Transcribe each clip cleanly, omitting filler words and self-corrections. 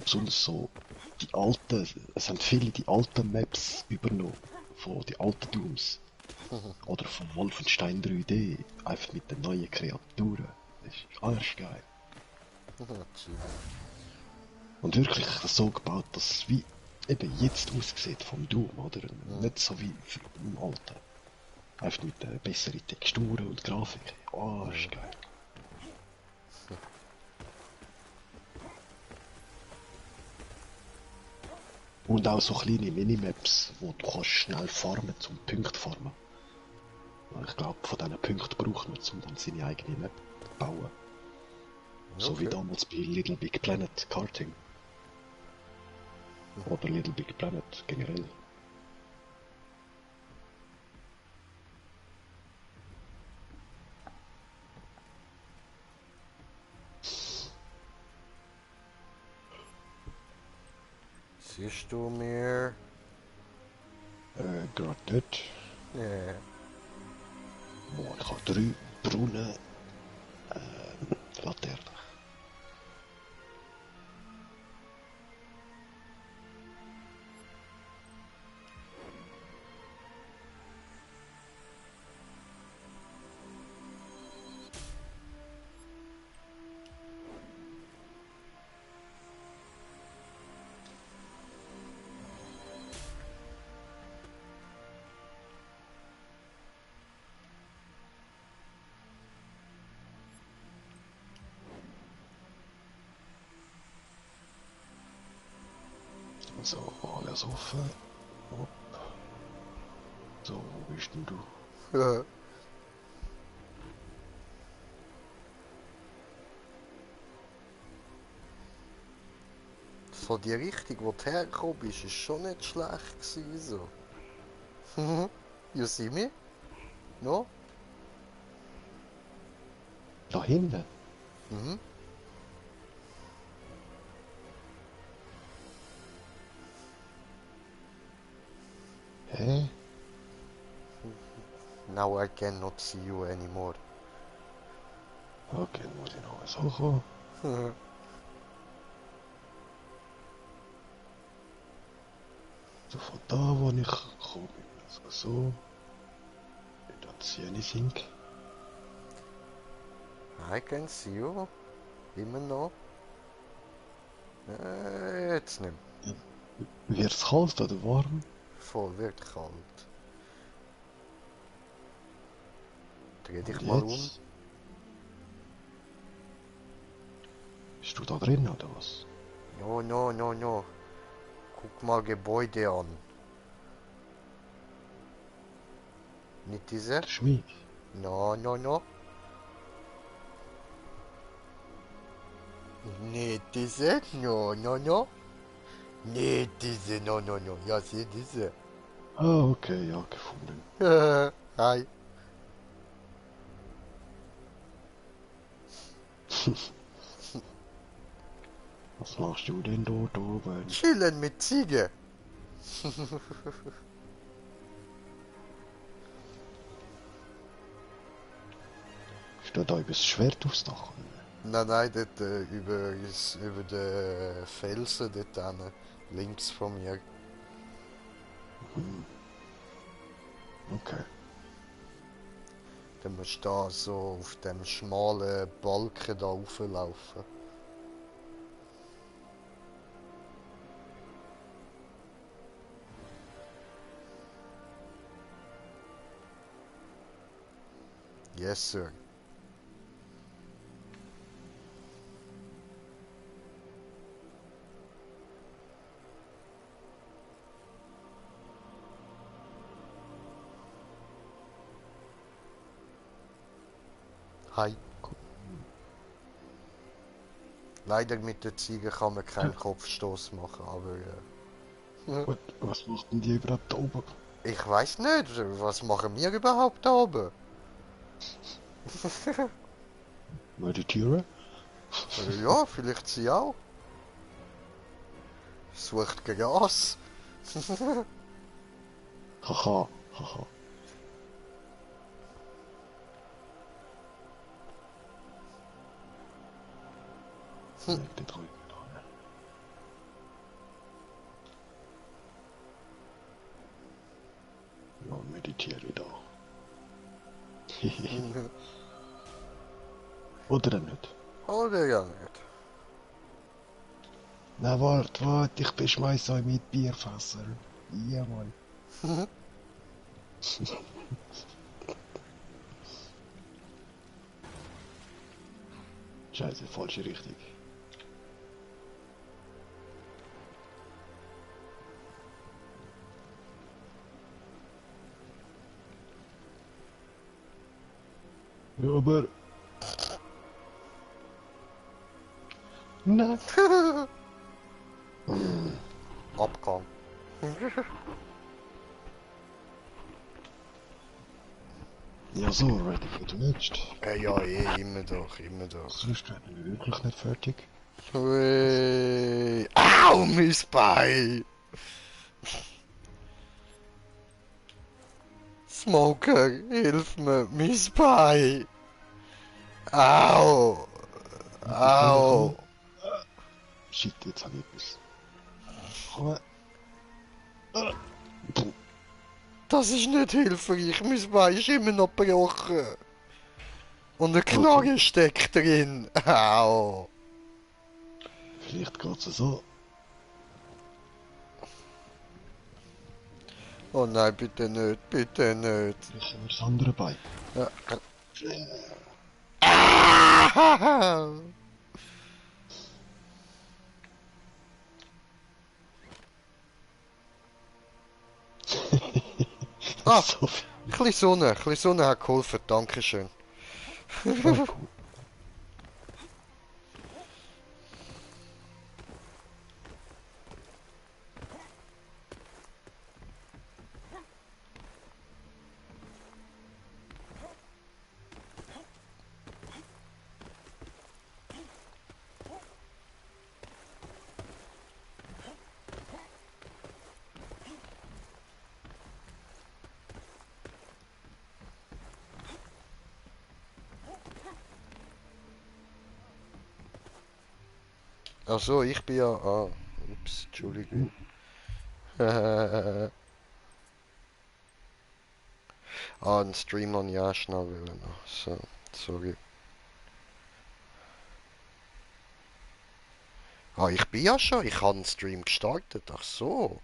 besonders so die alten, es haben viele die alten Maps übernommen, von die alten Dooms. Oder von Wolfenstein 3D, einfach mit den neuen Kreaturen. Das ist alles geil. Chill. Und wirklich so gebaut, dass es wie eben jetzt aussieht vom Doom, oder? Nicht so wie im Alten. Einfach mit besseren Texturen und Grafik. Oh, ist geil. Und auch so kleine Minimaps, wo du kannst schnell farmen, zum Punkt farmen. Ich glaube, von diesen Punkten braucht man, um dann seine eigene Map zu bauen. So wie Okay. damals bei Little Big Planet Karting. Oder Little Big Planet generell. Siehst du mir? Gerade dort. Nee. Boah, ich habe 3 braune Laternen. So, alles offen. Hopp. So, wo bist denn du? So die Richtung, wo du hergekommen bist, ist schon nicht schlecht gewesen, so. You see me? No? Da hinten? Mhm. Hä? Now I cannot see you anymore. Okay, dann muss ich noch so kommen. So von da, wo ich gekommen bin. Also so. I don't see anything. I can see you. Immer noch. Jetzt nicht. Wird's kalt oder warm? Voll wird kalt. Dreh dich Und mal um. jetzt? Bist du da drin oder was? No, no, no, no. Guck mal Gebäude an. Nicht diese? Der Schmied? No, no, no. Nicht diese? No, no, no. Nicht diese, no, no, no. Ja, sieh diese. Ah, okay, ja, gefunden. Hi. Was machst du denn dort oben? Chillen mit Ziege. Steht da übers Schwert aufs Dach? Nein, nein, dort über den Felsen dort hinten, links von mir. Okay. Dann musst du da so auf dem schmalen Balken da rauflaufen. Yes, sir. Hi. Leider mit der Ziege kann man keinen Kopfstoß machen, aber Gut, was macht denn die überhaupt da oben? ich weiß nicht, was machen wir überhaupt da oben? Meditieren? Ja, vielleicht sie auch. Sucht Gras. Haha, haha. Dort drüben. hier wieder. Oder nicht? Oder ja nicht. Na wart, ich beschmeiß euch mit Bierfässer. Ja, Mann. Scheiße, falsche Richtung. Ja, aber... Nein. Abgang. Ja so, ready for the next. Ja, immer doch, immer doch. Sonst werden wir wirklich nicht fertig. Ui. Au, mein Bein! Smoker, hilf mir, mein Bein! Au! Au! Shit, jetzt habe ich etwas. Komm. Puh. Das ist nicht hilfreich, mein Bein ist immer noch gebrochen. Und eine Knarre steckt drin. Au! Vielleicht geht's so. Oh nein, bitte nicht, bitte nicht. Vielleicht haben wir das andere Bein. Ja. Ah! Ah, So viel. ein bisschen Sonne hat geholfen, dankeschön. Voll cool. Ach so, ich bin ja... Ah, ups, Entschuldigung. Einen Stream an ja schnell wollen noch. So, sorry. Ah, ich bin ja schon. Ich habe einen Stream gestartet. Ach so.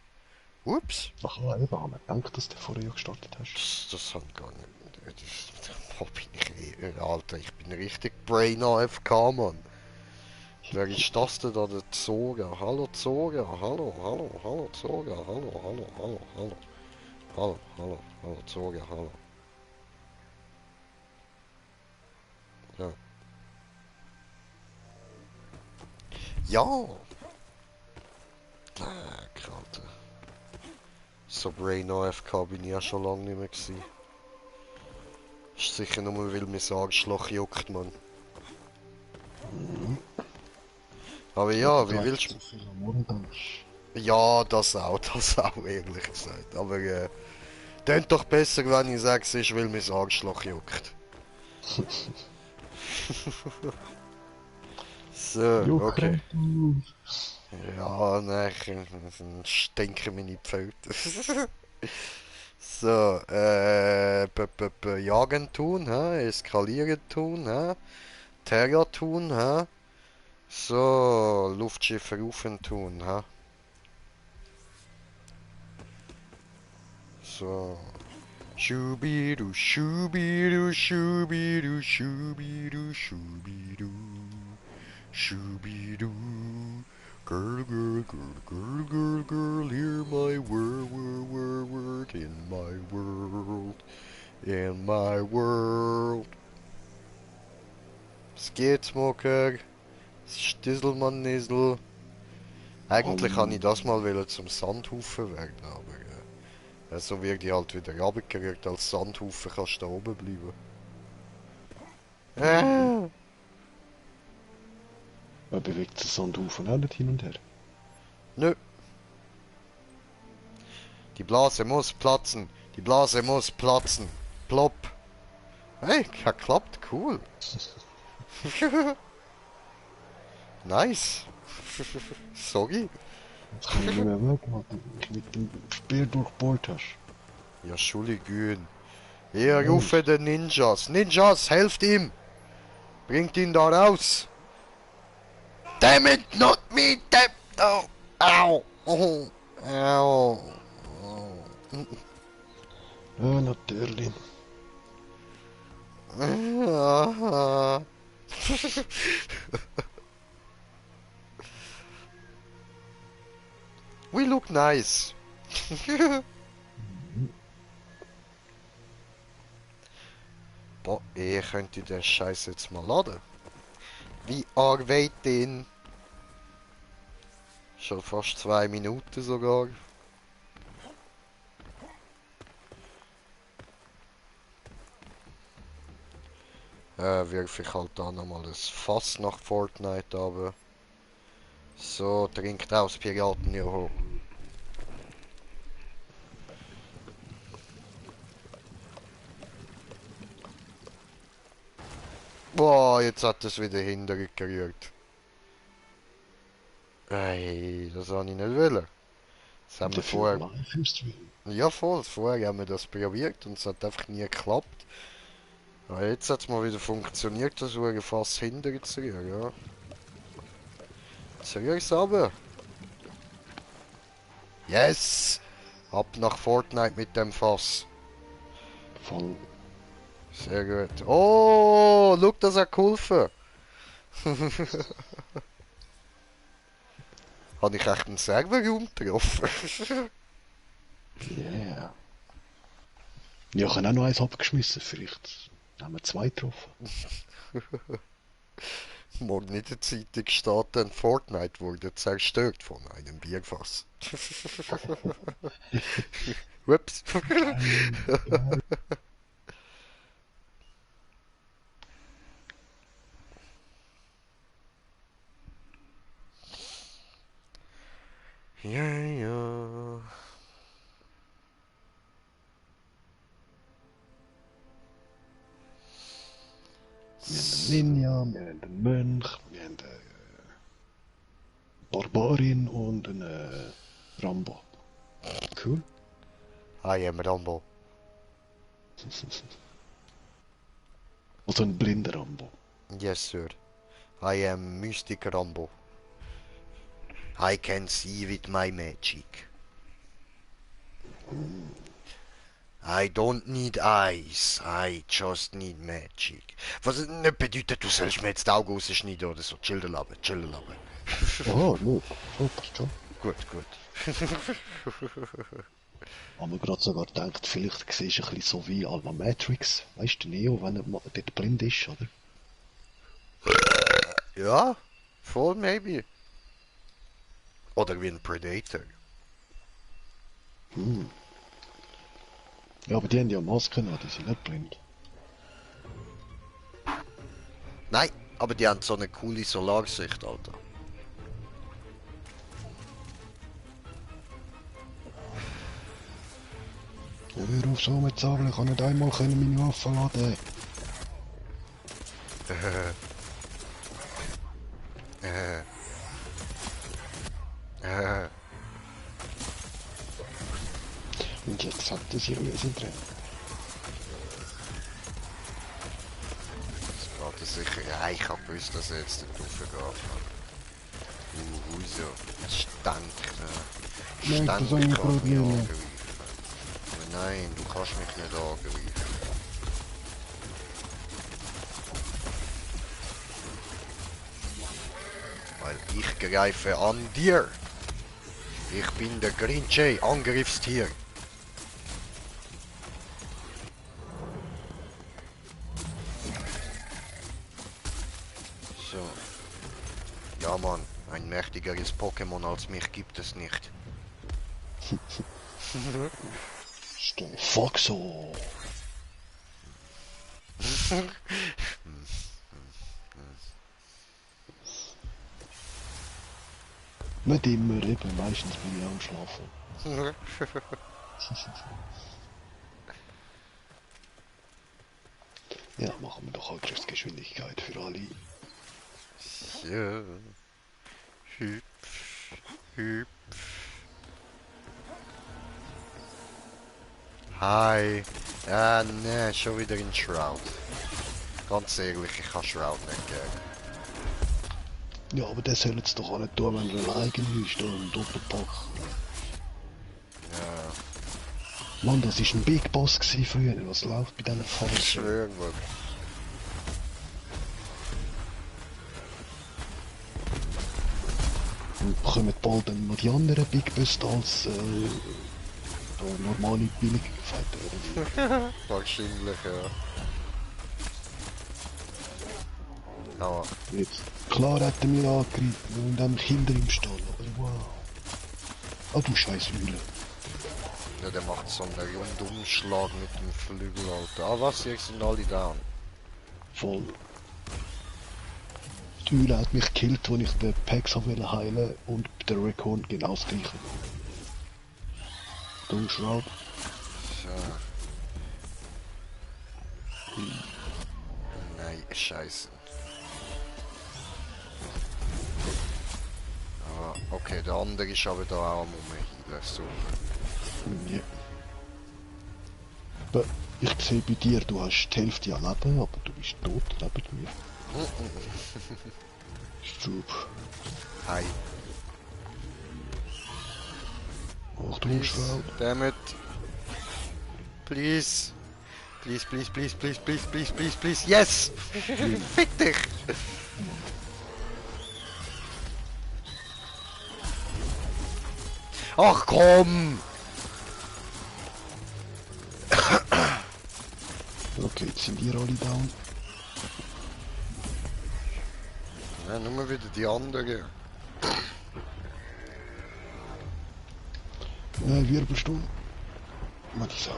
Ups. Ach ja, eben, haben wir gedacht, dass du vorher ja gestartet hast. Das hat gar nicht... Wo bin ich... Alter, ich bin richtig Brain AFK, Mann. Wer ist das denn da, der Zoga? Hallo Zoga, hallo Zoga, hallo Zoga, hallo. Ja. Ja! Leck, Alter. So Brain AFK bin ich ja schon lange nicht mehr gewesen. Ist sicher nur, weil mein Arschloch juckt, Mann. Aber ja, wie willst du... So viel am Morgen denkst. Ja, das auch, ehrlich gesagt. Aber tönt doch besser, wenn ich sage, es ist, weil mein Arschloch juckt. So, okay. Ja, nein, dann stinken meine Pfoten. So, jagen tun, hä? Eskalieren tun, hä? Terror tun, hä? So, Luftschiffe rufen tun, hä? So. Schubidu, schubidu, schubidu, schubidu, schubidu. Schubidu. Girl, girl, girl, girl, girl, girl, hear my word, in my world, in my world. Was geht, Smoker? Stisselmann Nissel. Eigentlich kann ich das mal wollen zum Sandhaufen werden, aber so wird ich halt wieder runtergerückt. Als Sandhaufen kannst du da oben bleiben. Er bewegt sich Sandhaufen auch nicht hin und her. Nö. Die Blase muss platzen. Die Blase muss platzen. Plopp. Hey, hat geklappt. Cool. Nice. Sorry. Jetzt kann ich nicht mehr weg, weil du mich mit dem Speer durchbohrt hast. Ja, Entschuldigung. Hier, rufe den Ninjas. Ninjas, helft ihm! Bringt ihn da raus! Damn it, not me, damn... Oh, au! Oh, au! Ja, natürlich. We look nice. Boah, ich könnte den Scheiß jetzt mal laden. Wie arbeitet den? Schon fast 2 Minuten sogar. Wirf ich halt da nochmal ein Fass nach Fortnite aber. So, trinkt aus Piraten hier hoch. Boah, jetzt hat es wieder hintergerührt. Ey, das habe ich nicht wollen. Das haben wir Dafür vorher... live im Stream. Ja voll, vorher haben wir das probiert und es hat einfach nie geklappt. Aber jetzt hat es mal wieder funktioniert, das war fast hinterher zu rühren, ja. Jetzt rühr ich's runter. Yes! Ab nach Fortnite mit dem Fass. Voll. Sehr gut. Oh, look, das hat geholfen. Habe ich echt einen Serverraum getroffen? Yeah. Ja, ich habe auch noch eins abgeschmissen. Vielleicht haben wir 2 getroffen. Morgen in der Zeitung steht dann, Fortnite wurde zerstört von einem Bierfass. Ups. Ja, ja. Wir haben einen Ninja, wir haben einen Mönch, wir haben eine Barbarin und einen Rambo. Cool. I am Rambo. Also ein blinder Rambo. Yes, sir. I am Mystic Rambo. I can see with my magic. I don't need eyes, I just need magic. Was nicht bedeutet, du sollst mir jetzt die Augen rausschneiden oder so. Chillen lassen, chillen lassen. Oh, no. Oh, passt schon. Gut, gut. Aber gerade sogar gedacht, vielleicht siehst du ein bisschen so wie à la Matrix. Weißt du, Neo, wenn er dort blind ist, oder? Ja, voll maybe. Oder wie ein Predator. Hm. Ja, aber die haben ja Masken an, die sind nicht blind. Nein, aber die haben so eine coole Solarsicht, Alter. Ja, hör auf so mitzahlen, ich kann nicht einmal meine Waffen laden. Und jetzt hat er sich müssen drehen. Das geht sicher. Ja, ich hab gewusst, dass er jetzt dort raufgeht. So. Nein, das Ständig habe ich kann gerade mich nicht. angreifen. Aber nein, du kannst mich nicht angreifen. Weil ich greife an dir. Ich bin der Green Jay, Angriffstier. So. Ja Mann, ein mächtigeres Pokémon als mich gibt es nicht. Steh Foxo! Nicht immer, eben, meistens bin ich am Schlafen. Ja, machen wir doch Angriffsgeschwindigkeit für alle. So. Hüpf, hüpf. Hi. Ne, schon wieder in Shroud. Ganz ehrlich, ich kann Shroud nicht gern. Ja, aber das soll jetzt doch auch nicht tun, wenn er alleine ist, da im Doppelpack. Ja, Mann, das ist ein Big Boss gewesen früher, was läuft bei diesen ich Falschen? schwöre mal. Und bekommen bald dann noch die anderen Big Boss als normale billige Fighter. Wahrscheinlich, ja. Aber, Jetzt. Klar hat er mich angegriffen und haben Kinder im Stall, aber wow. Ah, du scheiß Mühle. ja, der macht so einen Rundumschlag mit dem Flügel, Alter. Ah, was? Jetzt sind alle down. Voll. Die Mühle hat mich gekillt, als ich den Pax heilen wollte und der Recon genau das gleiche. Du Shroud. So. Nein, scheiße. Ah, okay, der andere ist aber da auch am Umheilen. Super. Ja. Aber ich sehe bei dir, du hast die Hälfte an Leben, aber du bist tot neben mir. Super. Hi. Achtung, Shroud. Damn it. Please. Please, please, please, please, please, please, please, please. Yes! Fick dich! Ach komm! Okay, jetzt sind wir alle down. Ja, nur wieder die anderen. Wirbelsturm. Mal die Sau.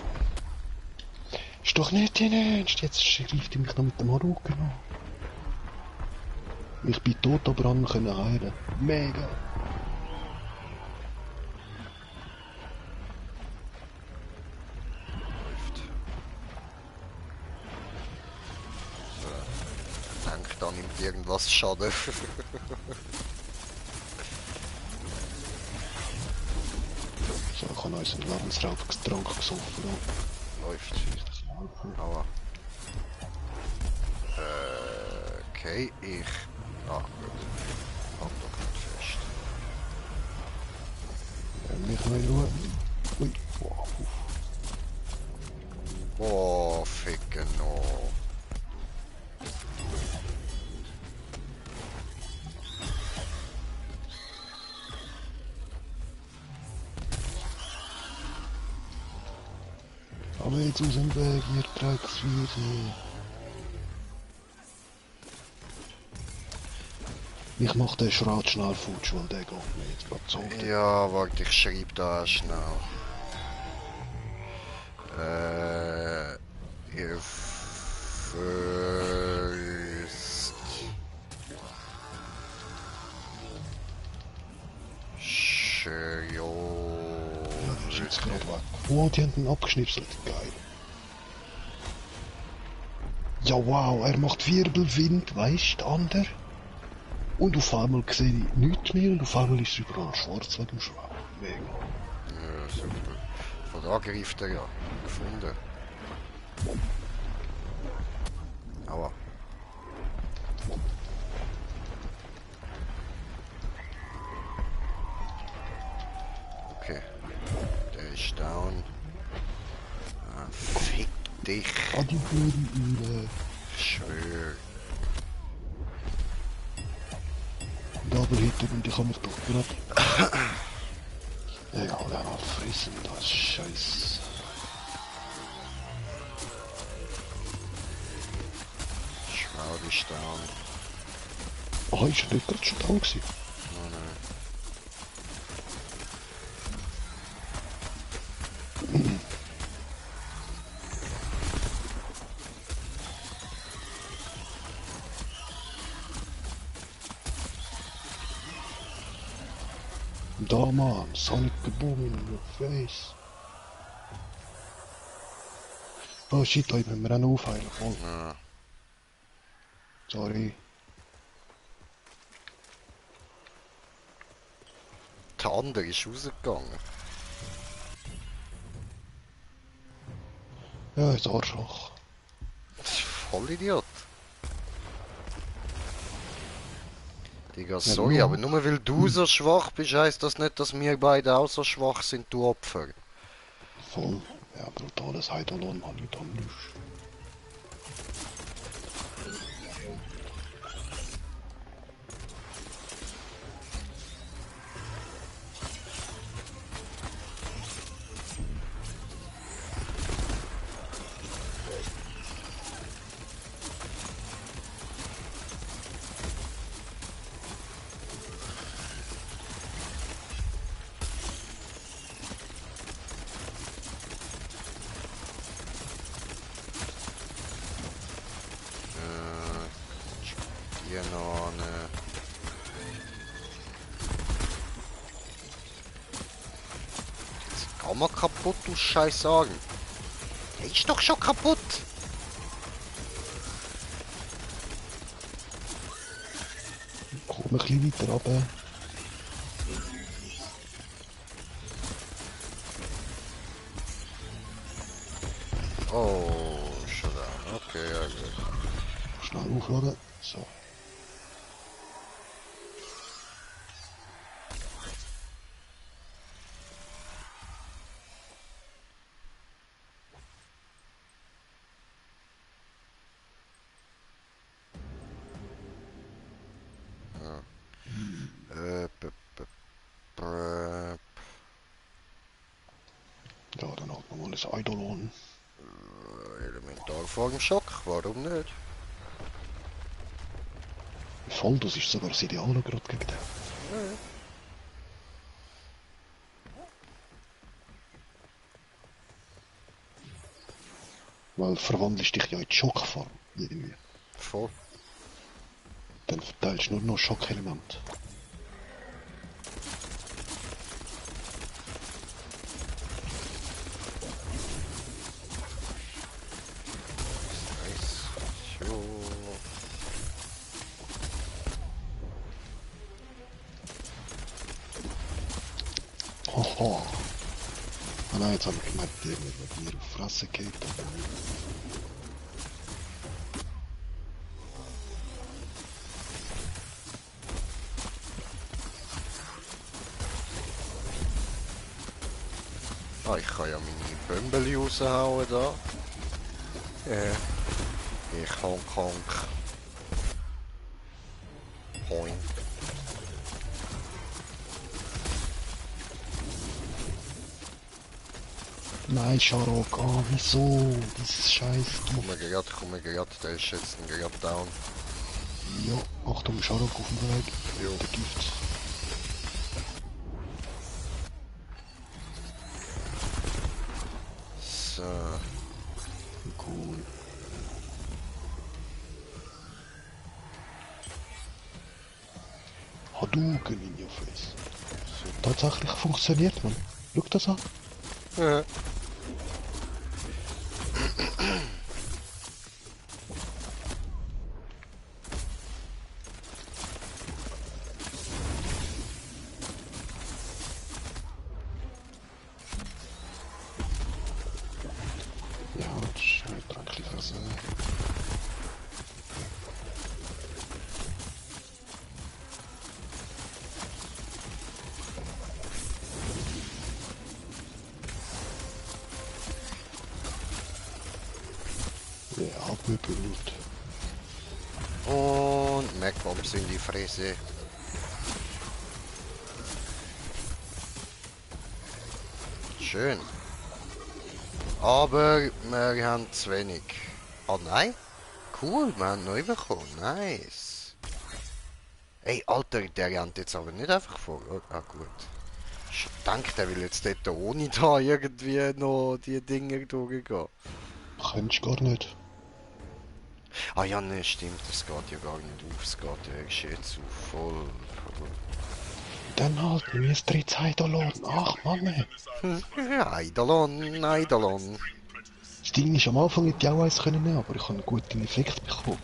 Ist doch nicht dein Ernst, jetzt greift er mich noch mit dem Haruken an. Ich bin tot, aber an können heilen. Mega. Läuft. So. Denkt da nimmt irgendwas Schaden. So, ich habe unseren Lebensraubtrank gesoffen. Läuft. Aua. Okay, ich. Ah, gut. Halt doch nicht fest. Mich noch in Ruhe. Ui, wow. Oh, ficken no. Aber jetzt aus dem Weg, ihr Dreckswiese. Ich mach den Schrat schnell futsch, weil der geht mir jetzt gerade so. Ja, warte, ich schreib da schnell. Ihr first share your... Ja, der ist jetzt gerade weg. Oh, die haben ihn abgeschnipselt. Geil. Ja, wow, er macht Wirbelwind, weißt du, Ander? Und auf einmal sehe ich nichts mehr und auf einmal ist es überall schwarz wegen dem Schwau. Mega. Ja, super. Von da greift er ja. Gefunden. Aua. Okay. Der ist down. Ah, fick dich. Ah, die blöden Üle. Ich schwör. Double Hitter und ich kann mich doch gerade... Egal, der mal fressen, das Scheiß. Shroud ist down. Ah, ist er nicht gerade schon down gewesen? Oh nein. Da, Mann, Sonic Boom in your face. Oh shit, da müssen wir auch noch aufheilen, voll. Ja. Sorry. Der andere ist rausgegangen. Ja, ist Arschloch. Voll Idiot. Digga, Ja, sorry, aber noch. nur weil du so schwach bist, heisst das nicht, dass wir beide auch so schwach sind, du Opfer. Voll. Ja, brutales Eidolon, Mann, mit anders. Hier noch eine... Kann man kaputt, du scheiß sagen. Der ist doch schon kaputt. Komm ein bisschen weiter runter. Oh, schon da. Okay, ja gut. Schnell aufladen. So. B -b -b Ja, dann hat man mal ein Eidolon. Elementarformschock, warum nicht? Voll, das ist sogar das Ideale gerade gegen den. Weil verwandelst dich ja in die Schockform. Irgendwie. Voll. Dann verteilst du nur noch Schockelement. Nice. So. Haha. Ah nein, jetzt habe ich gemerkt, der wird mir auf die Fresse geht. Ah, ich kann ja meine Bömbeli raushauen da. Ich honk. Hoin. Nein, Sharok, oh, wieso? Dieses scheiß Komme gerade, der ist jetzt gerade down. Ja, Achtung, Sharok auf dem Weg. Jo. Der Gift. So. Cool. Hadouken in your face. Tatsächlich funktioniert, man. Schau das an. Ja. Ja, das ist ein Trankli fressen. Ja, abgepült. Und Mac-Bombs in die Fresse. Schön. Aber wir haben zu wenig. Ah nein? Cool, wir haben neu bekommen. Nice. Ey, Alter, der rennt jetzt aber nicht einfach vor. Ah, gut. Ich denke, der will jetzt dort ohne da irgendwie noch die Dinger durchgehen. Kennst gar nicht. Ah ja, ne, stimmt, das geht ja gar nicht auf. Es geht ja erst jetzt auf. Voll. Dann halt, mir ist drittes Eidolon. Ach, Mann. Eidolon. Das Ding ist, am Anfang hätte ich auch eins können nehmen, aber ich habe einen guten Effekt bekommen.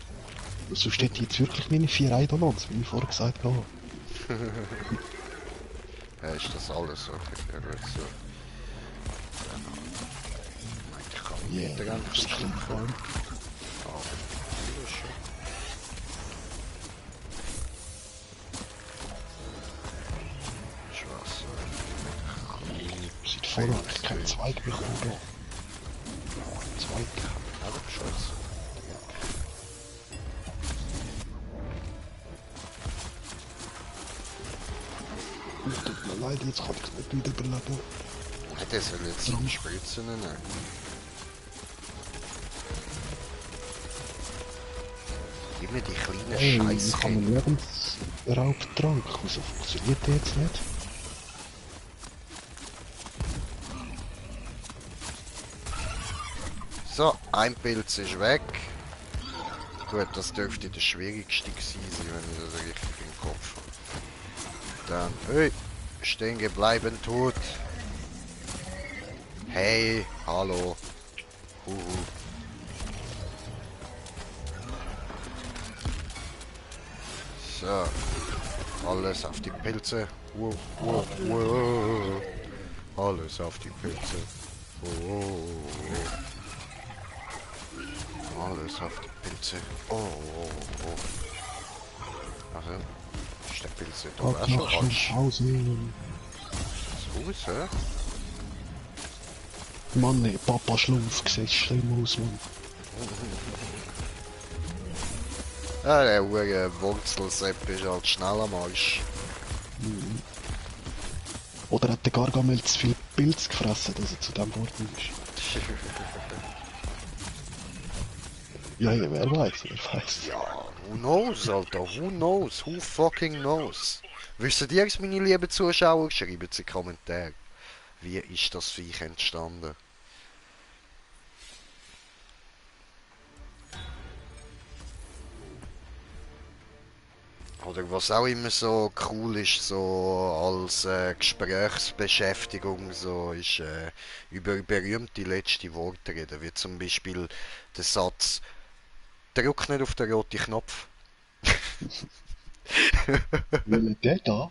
Sonst hätte ich jetzt wirklich meine 4 Eidolons, wie ich vorher gesagt habe. Ja, ist das alles? Okay, ja gut, so. Ich kann Ja, Mit der ganzen sicher im Fall. Ah, das ist schon. Schwarz. Sieht voll aus, ich keinen Zweig bekommen da. Zweig. Aber Scheiße. Tut mir leid, jetzt kann ich es nicht wieder überleben. Hätte es jetzt die Spritzen nehmen. Immer die kleinen Hey, ich habe Scheißkinder. einen Lebensraubtrank. Wieso funktioniert der jetzt nicht? So, ein Pilz ist weg. Gut, das dürfte der schwierigste gewesen sein, wenn ich das richtig im Kopf habe. Dann, hey, stehen geblieben, tot. Hey, hallo. Huhu. So, alles auf die Pilze. Wow, wow, wow. Alles auf die Pilze. Oh. Alles auf die Pilze. Oh. Also, ist der Pilze da auch schon falsch? Schlumpfhausen. So ist er. Mann, ey, Papa Schlumpf sieht schlimm aus, Mann. Ja, der Wurzelsepp ist halt schnell am Arsch. Oder hat der Gargamel zu viel Pilz gefressen, dass er zu dem Worten ist? Ja, ja, wer weiß. Ja, who knows, Alter, who knows, who fucking knows. Wisst ihr es, meine lieben Zuschauer? Schreibt es in die Kommentare. Wie ist das Viech entstanden? Oder was auch immer so cool ist, so als Gesprächsbeschäftigung, so ist über berühmte letzte Worte reden, wie zum Beispiel der Satz «Drück nicht auf den roten Knopf». Will der da?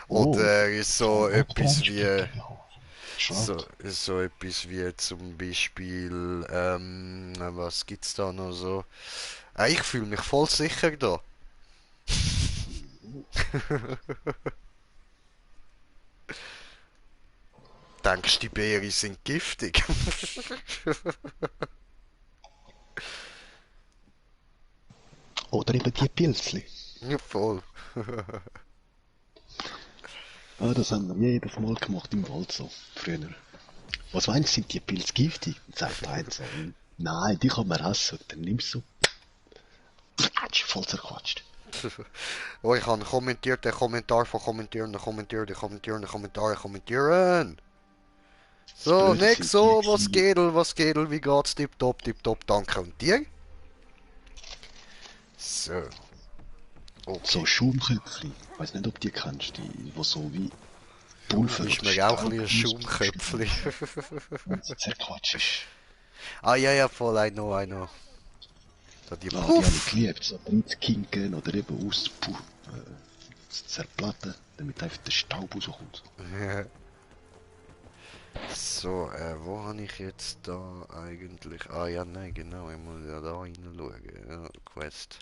Oh, Oder so etwas wie Shroud. so etwas wie zum Beispiel was gibt's da noch so? Ich fühle mich voll sicher da. Denkst du, die Beeren sind giftig? Oder eben die Pilzli. Ja, voll. Ah, das haben wir jedes Mal gemacht im Wald so, früher. Was meinst du, sind die Pilze giftig? Und sagt einer so, nein, die kann man essen. Und dann nimmst du so, voll zerquatscht. Oh, ich habe kommentiert, den Kommentar von kommentieren. So, Blöde nix sind so, die was geht, wie geht's? Tipptopp, danke. Und dir? So, so okay. Schaumköpfchen. Ich weiß nicht, ob die kennst, die so wie Du Pulver bist oder mir auch Staub ein bisschen ein Schaumköpfli. und so zerquatschst. Ah, ja, voll, I know. Da die Ah, die habe ich Puff. geliebt, so reinzukinken oder eben zu zerplatten, damit einfach der Staub rauskommt. So, wo habe ich jetzt da eigentlich? Ah ja, nein, genau, ich muss ja da reinschauen. Ja, Quest.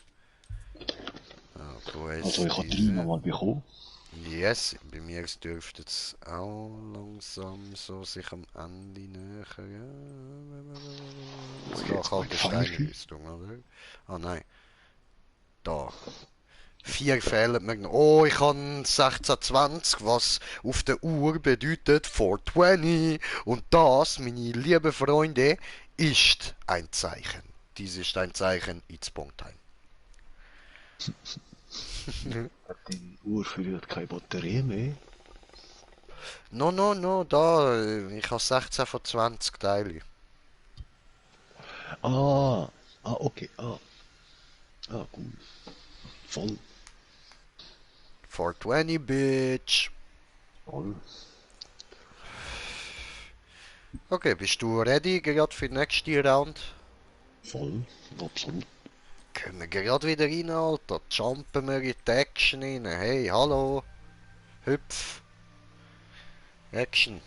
Ah, Also Quest ich habe 3 diese. nochmal bekommen. Yes, bei mir dürfte es auch langsam so sich am Ende nähern. Und Da jetzt mein kalte Pfeilchen. Steinrüstung, oder? Ah nein, da. 4 fehlen mir noch. Oh, ich habe 1620, was auf der Uhr bedeutet 420. Und das, meine lieben Freunde, ist ein Zeichen. Dies ist ein Zeichen, it's Bongtime. Die Uhr verliert keine Batterie mehr. No, da, ich habe 16 von 20 Teile. Okay, gut. Voll, 420, bitch. voll. Okay, bist du ready gerade für die nächste Round? Voll, absolut. Können wir gerade wieder rein, Alter. Jumpen wir in die Action rein. Hey, hallo. Hüpf. Action.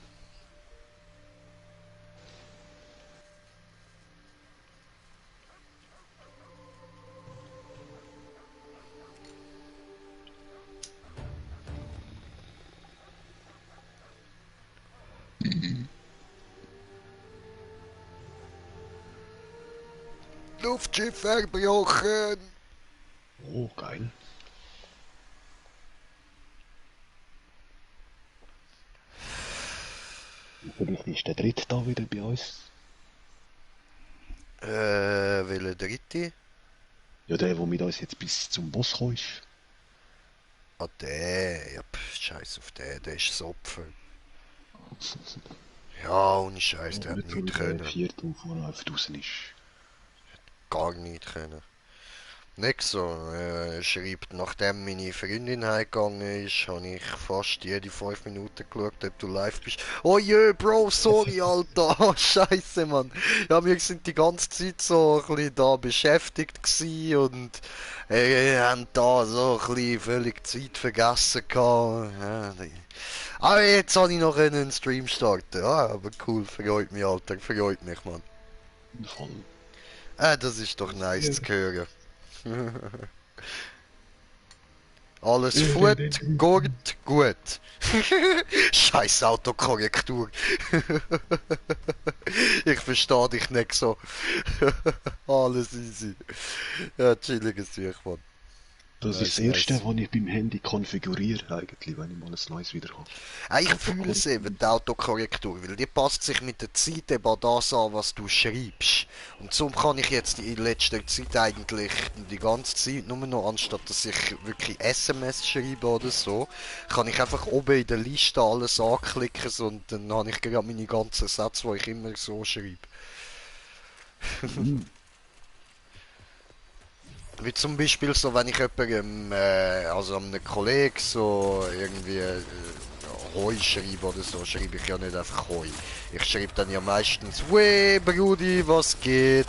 Luftschiff verbrochen. Oh, geil. Vielleicht ist der dritte da wieder bei uns. Welcher dritte? Ja, der mit uns jetzt bis zum Boss gekommen ist. Ah, der. Ja, scheiß auf den, der ist das Opfer. Ja, ohne Scheiß, der hat Nicht so nichts wie der können. vierte, der vorher einfach draußen ist. Gar nichts können. Nexo schreibt, nachdem meine Freundin heimgegangen ist, habe ich fast jede 5 Minuten geschaut, ob du live bist. Oh je, Bro, sorry, Alter. Oh, Scheiße, Mann. Ja, wir sind die ganze Zeit so ein bisschen da beschäftigt gewesen und haben da so ein bisschen völlig Zeit vergessen gehabt. Ja, aber jetzt habe ich noch einen Stream starten. Ah, aber cool, freut mich, Alter, freut mich, Mann. Voll. Das ist doch nice Ja. zu hören. Alles gut, gut. Scheiß Autokorrektur. Ich verstehe dich nicht so. Alles easy. Ja, chilliges Sieg, Mann. Das ist das Erste, was ich beim Handy konfiguriere, eigentlich, wenn ich mal ein neues wieder habe. Ich fühle es eben, die Autokorrektur, weil die passt sich mit der Zeit eben an das an, was du schreibst. Und so kann ich jetzt in letzter Zeit eigentlich die ganze Zeit, nur noch anstatt dass ich wirklich SMS schreibe oder so, kann ich einfach oben in der Liste alles anklicken so, und dann habe ich gerade meine ganzen Sätze, die ich immer so schreibe. Wie zum Beispiel so, wenn ich jemandem, also einem Kollegen so irgendwie Hoi schreibe oder so, schreibe ich ja nicht einfach Hoi. Ich schreibe dann ja meistens, Weh, Brudi, was geht?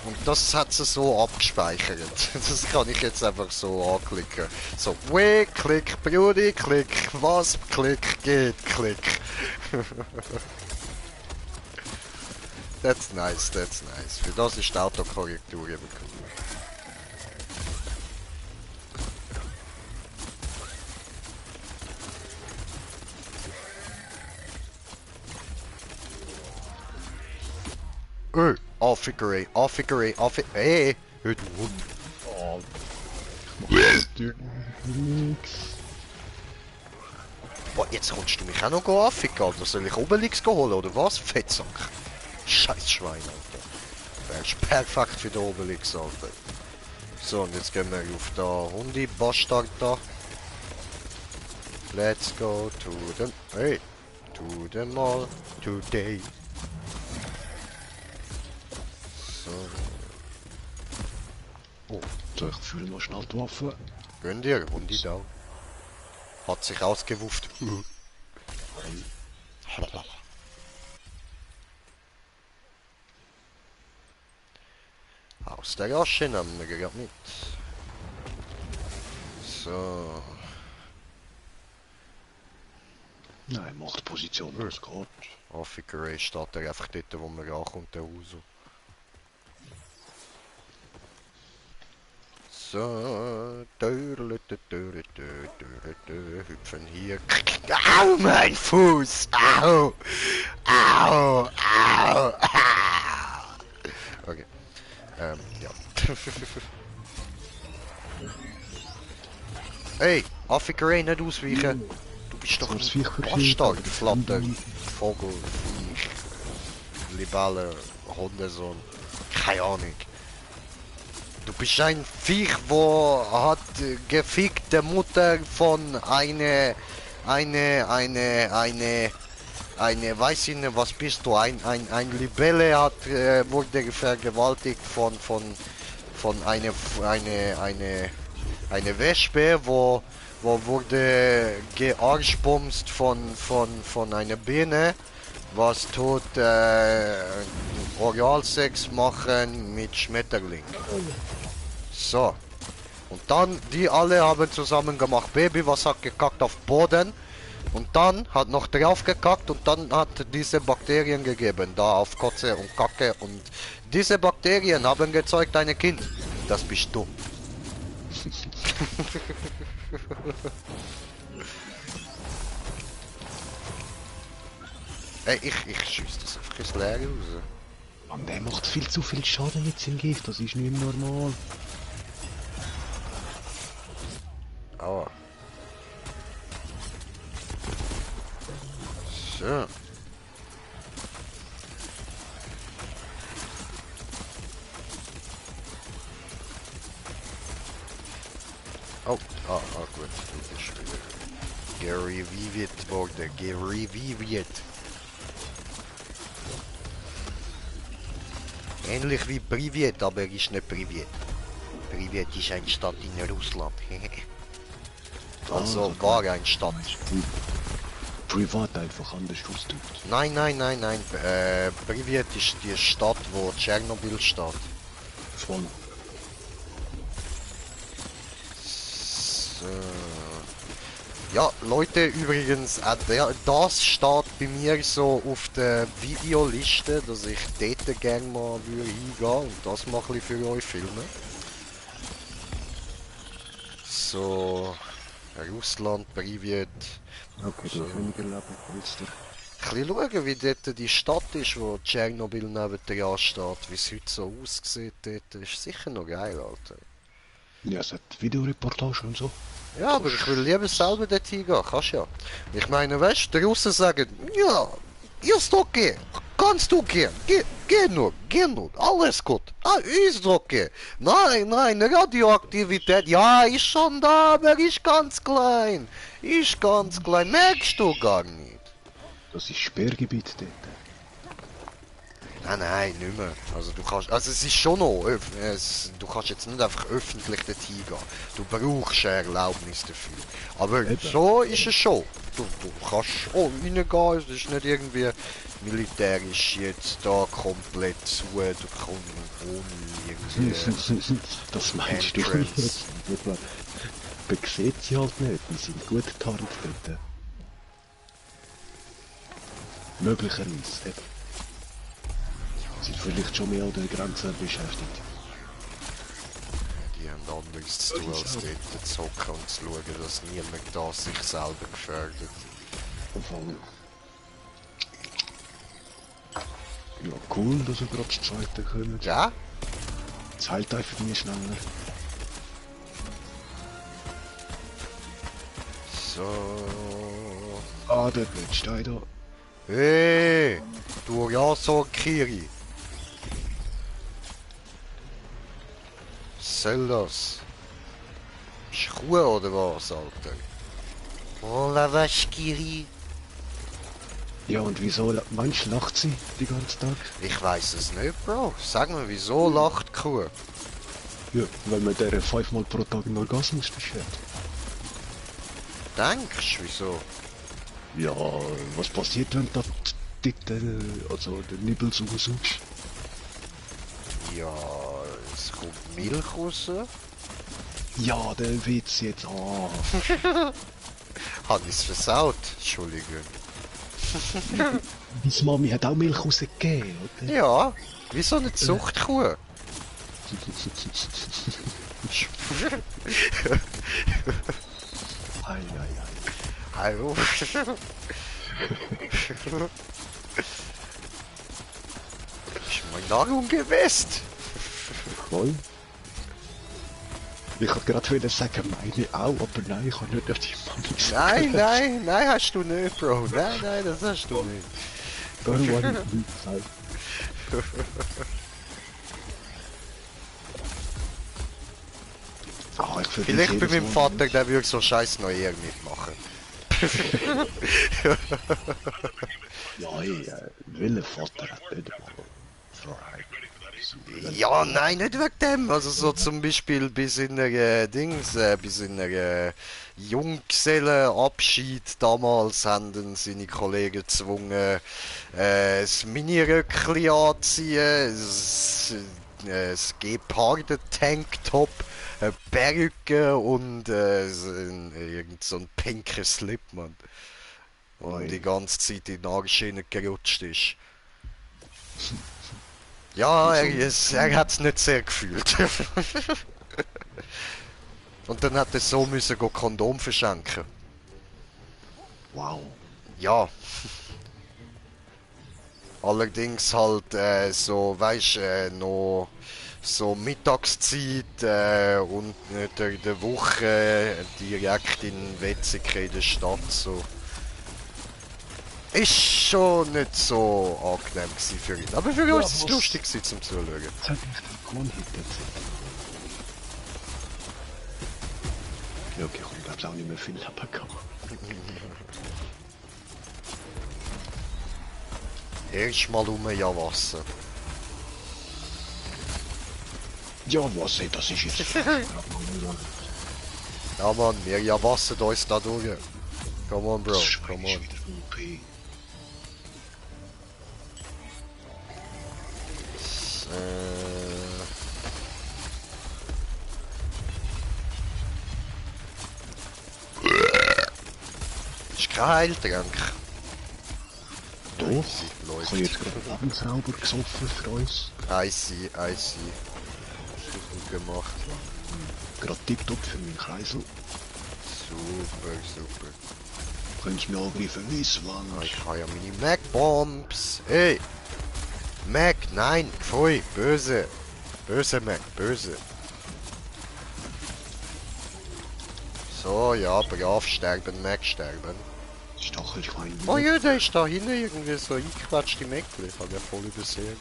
Und das hat sie so abgespeichert. Das kann ich jetzt einfach so anklicken. So, Weh, Klick, Brudi, Klick, was, Klick, geht, Klick. That's nice, that's nice. Für das ist die Autokorrektur eben cool. Auffickerei, Auffickerei, Auffickerei. Hey, hört Hund. Oh, ich mach nix. Boah, jetzt kommst du mich auch noch anficken, Alter. Soll ich Obelix holen, oder was? Fettsack. Scheiß Schwein, Alter. Wärst perfekt für den Obelix, Alter. So, und jetzt gehen wir auf den Hundi-Bastard da. Let's go to the... Hey! To the mall today. So. Oh, so, ich fühle mal schnell die Waffe. Gönn dir, Hundi da. Hat sich ausgewufft. Aus der Asche nehmen wir gerade mit. So. Nein, macht Position, das geht. Affikerei steht er einfach dort, wo man ankommt, der Uso. So. Hüpfen hier. Au, mein Fuß! Au! Au! Au! Okay. Ja. Hey, Affikerei, nicht ausweichen! Du bist doch Das ein Viech Bastard, verkehrt, Flatter, Vogel, Viech, Libelle, Hundesohn, keine Ahnung. Du bist ein Viech, wo hat gefickte Mutter von eine, weiß ich nicht, was bist du, ein Libelle hat, wurde vergewaltigt von eine Wespe, wo wurde gearschbumst von einer Biene, was tut Oralsex machen mit Schmetterling. So. Und dann, die alle haben zusammen gemacht, Baby, was hat gekackt auf Boden. Und dann hat noch drauf gekackt und dann hat diese Bakterien gegeben, da auf Kotze und Kacke. Und diese Bakterien haben gezeugt ein Kind. Das bist du. Ey, ich schieß das einfach ins Leere raus. Und der macht viel zu viel Schaden mit seinem Gift, das ist nicht mehr normal. Aua. So. Oh, gut. Du bist wieder gereviviert worden. Gereviviert. Ähnlich wie Privet, aber ist nicht Privet. Privet ist eine Stadt in Russland. Also war eine Stadt. Privat einfach anders ausdrückt. Nein. Privet ist die Stadt, wo Tschernobyl steht. Voll. So. Ja, Leute, übrigens, das steht bei mir so auf der Videoliste, dass ich dort gerne mal hingehen und das mal ein bisschen für euch filmen. So, Russland, Privet. Okay, So. du hast weniger Leben als der. Ein bisschen schauen, wie dort die Stadt ist, wo Tschernobyl neben dran steht, wie es heute so aussieht dort. Ist sicher noch geil, Alter. Ja, es hat Videoreportage und so. Ja, aber ich will lieber selber dort hingehen, kannst ja. Ich meine, weißt du, die Russen sagen, ja, ist okay, kannst du gehen, geh nur, alles gut, ist okay. Nein, Radioaktivität, ja, ist schon da, aber ist ganz klein, merkst du gar nicht. Das ist Sperrgebiet dort. Nein, nicht mehr. Also du kannst, also es ist schon noch, du kannst jetzt nicht einfach öffentlich dort hingehen. Du brauchst eine Erlaubnis dafür. Aber Eben. so ist es schon. Du kannst reingehen, es ist nicht irgendwie militärisch jetzt da komplett zu, du kommst ohne irgendwie... Das meinst du Entrance. jetzt? Man sieht sie halt nicht, die sind gut getarnt dort. Möglicherweise, eben. Sind vielleicht schon mehr an der Grenze beschäftigt. Die haben anderes zu tun, als dort zu hocken und zu schauen, dass niemand da sich selber gefährdet. Voll. Ja, cool, dass wir gerade das zweite kommen. Ja? Es heilt einfach nie schneller. So... Ah, dort nicht, steht da. Hey, du Yaso Kiri. Soll das? Ist Kuh oder was, Alter? Oh, la vache Kiri. Ja, und wieso, manch lacht sie den ganzen Tag? Ich weiß es nicht, Bro. Sag mir, wieso lacht die Kuh? Ja, weil man der 5-mal pro Tag einen Orgasmus beschert. Denkst du, wieso? Ja, was passiert, wenn du also den Nibbel so suchst? Ja, es kommt Milch raus. Ja, der Witz jetzt. Ah. Hat ich's versaut? Entschuldigung. Meine Mami hat auch Milch rausgegeben, oder? Ja, wie so eine Zuchtkuh. Ei, ei, ei. Hallo. Ist mein Nahrung gewesen? Voll. Ich wollte gerade sagen, meine auch, aber nein, ich kann nicht auf die Mami sagen. Nein, hast du nicht, Bro. Nein, das hast du nicht. Darum war ich nicht gesagt. Ah, ich finde Vielleicht bei jedes meinem Mal Vater, nicht. der würde so scheiß noch eher mitmachen. Ja, hey, welcher Vater hat nicht mal Freiheit? Ja, nein, nicht wegen dem. Also so zum Beispiel bei seiner bei seiner Junggesellenabschied damals haben dann seine Kollegen gezwungen, das Mini-Röckchen anziehen, das Geparden-Tanktop, eine Perücke und irgend so ein pinker Slip, Mann. Und Oi. die ganze Zeit in die Arschschiene gerutscht ist. Ja, er hat es nicht sehr gefühlt. Und dann hat er so müssen go Kondom verschenken. Wow. Ja. Allerdings halt so, weißt noch so Mittagszeit und unter der Woche direkt in Wetzikon in der Stadt so. Ist schon nicht so angenehm gewesen für ihn. Aber für Ja, uns ist es was? lustig gewesen zum Zuschauen. Jetzt hat mich der One-Hit erzählt. Ja, okay, ich glaube auch nicht mehr viel Leben gehabt. Erstmal ja Wasser. Ja, was, ey, das ist jetzt... Ja Mann, wir ja wassen uns da durch. Come on, Bro, Das Schwein come ist on. wieder OP. Ist kein Heiltrank. Doch, Läuft. ich habe jetzt gerade Lebensrauber gesoffen für uns. I see. Ist gut gemacht. Gerade TikTok für meinen Kreisel. Super. Könntest du mir angreifen, Wieswand. Ich habe ja meine Mac-Bombs. Hey! Mac, nein, pfui, böse. Böse Mac, böse. So, ja, brav sterben, Mac sterben. Stachelschwein. Oh ja, der ist da hinten irgendwie so eingequetscht im Eckli. Ich habe ja voll übersehen.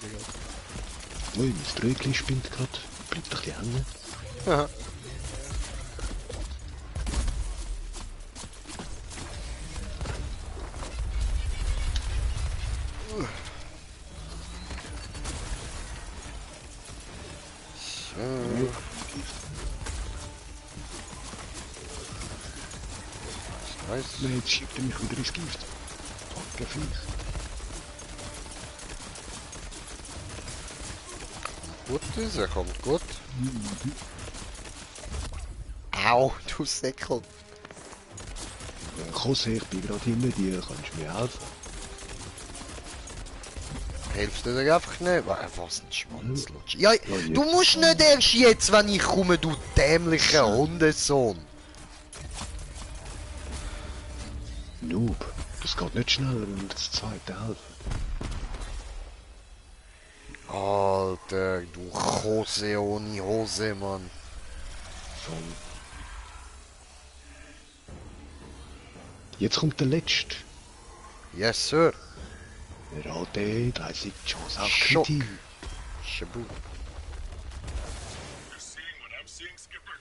Ui, mein Trögli spinnt gerade. Bleibt doch die hängen. Aha. Nice. Nein, jetzt schiebt er mich wieder ins Gift. Fucking Viech. Gut ist, er kommt gut. Au, du Säckel. Kosse, ich bin gerade hinter dir. Kannst du mir helfen? Hilfst du dir einfach nicht? Was ein Schwanzlutsch. Ja, jetzt. du musst nicht erst jetzt, wenn ich komme, du dämlicher Hundesohn. Noob, das geht nicht schneller, wenn wir das zweite helfen. Alter, du Hose ohne Hose, Mann. So. Jetzt kommt der letzte. Yes, sir. Rate 30 Chance auf Schock. Kritik. Shabu. You're seeing what I'm seeing, Skipper?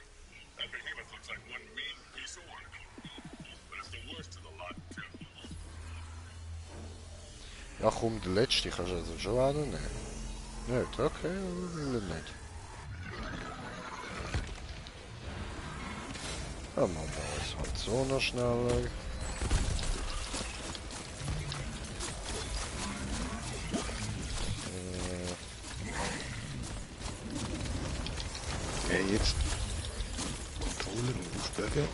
That behemoth looks like one mean piece of work. But it's the worst of the lot, too. Ja, komm, der letzte kannst du also schon auch noch nehmen. Nicht, okay, aber will er nicht. Ja, machen wir uns halt so noch schneller. Okay, jetzt. Controller und aufbögen.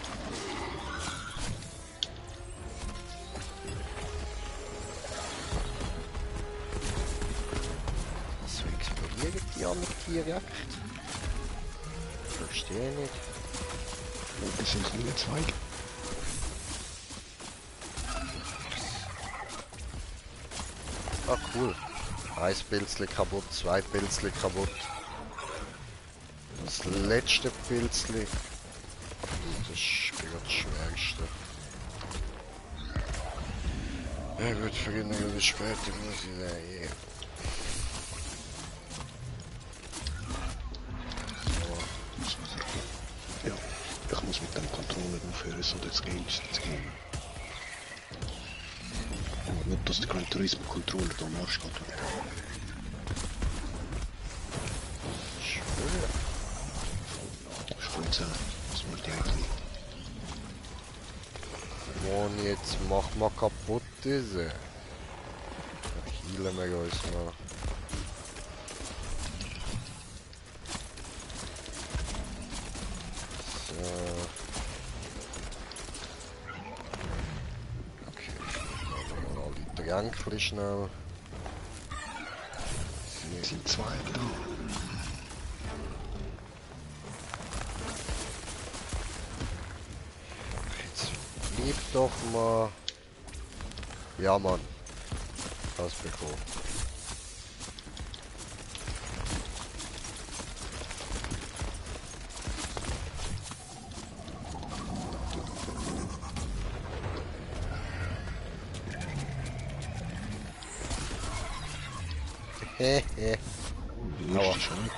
So explodieren die anderen direkt. Verstehe nicht. Und das sind kleine Zweige. Ah, cool. Ein Pilzli kaputt, zwei Pilzli kaputt. Das letzte Pilzli. Das ist gerade das Schwerste. Ja gut, früher oder später muss ich da hier. Ja, ich muss mit dem Controller aufhören, so das Game ist zu gehen. Und nicht, dass der Gran Turismo Controller da am Arsch geht. Schwör. Spritze, das muss direkt nicht. Mann, jetzt mach mal kaputt diese. Healen wir uns mal. So. Okay, dann mal alle Tränke schnell. Es sind zwei da. Jetzt gib doch mal. Ja, Mann. Das bekommen. Hehe. Der Aua. erste schon.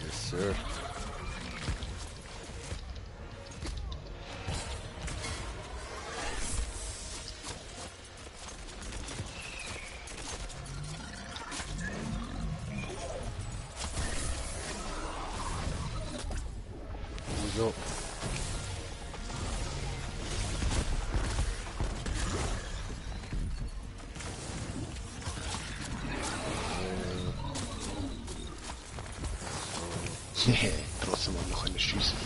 Yes, sir. Wieso? Trotzdem mal noch eine schiessen.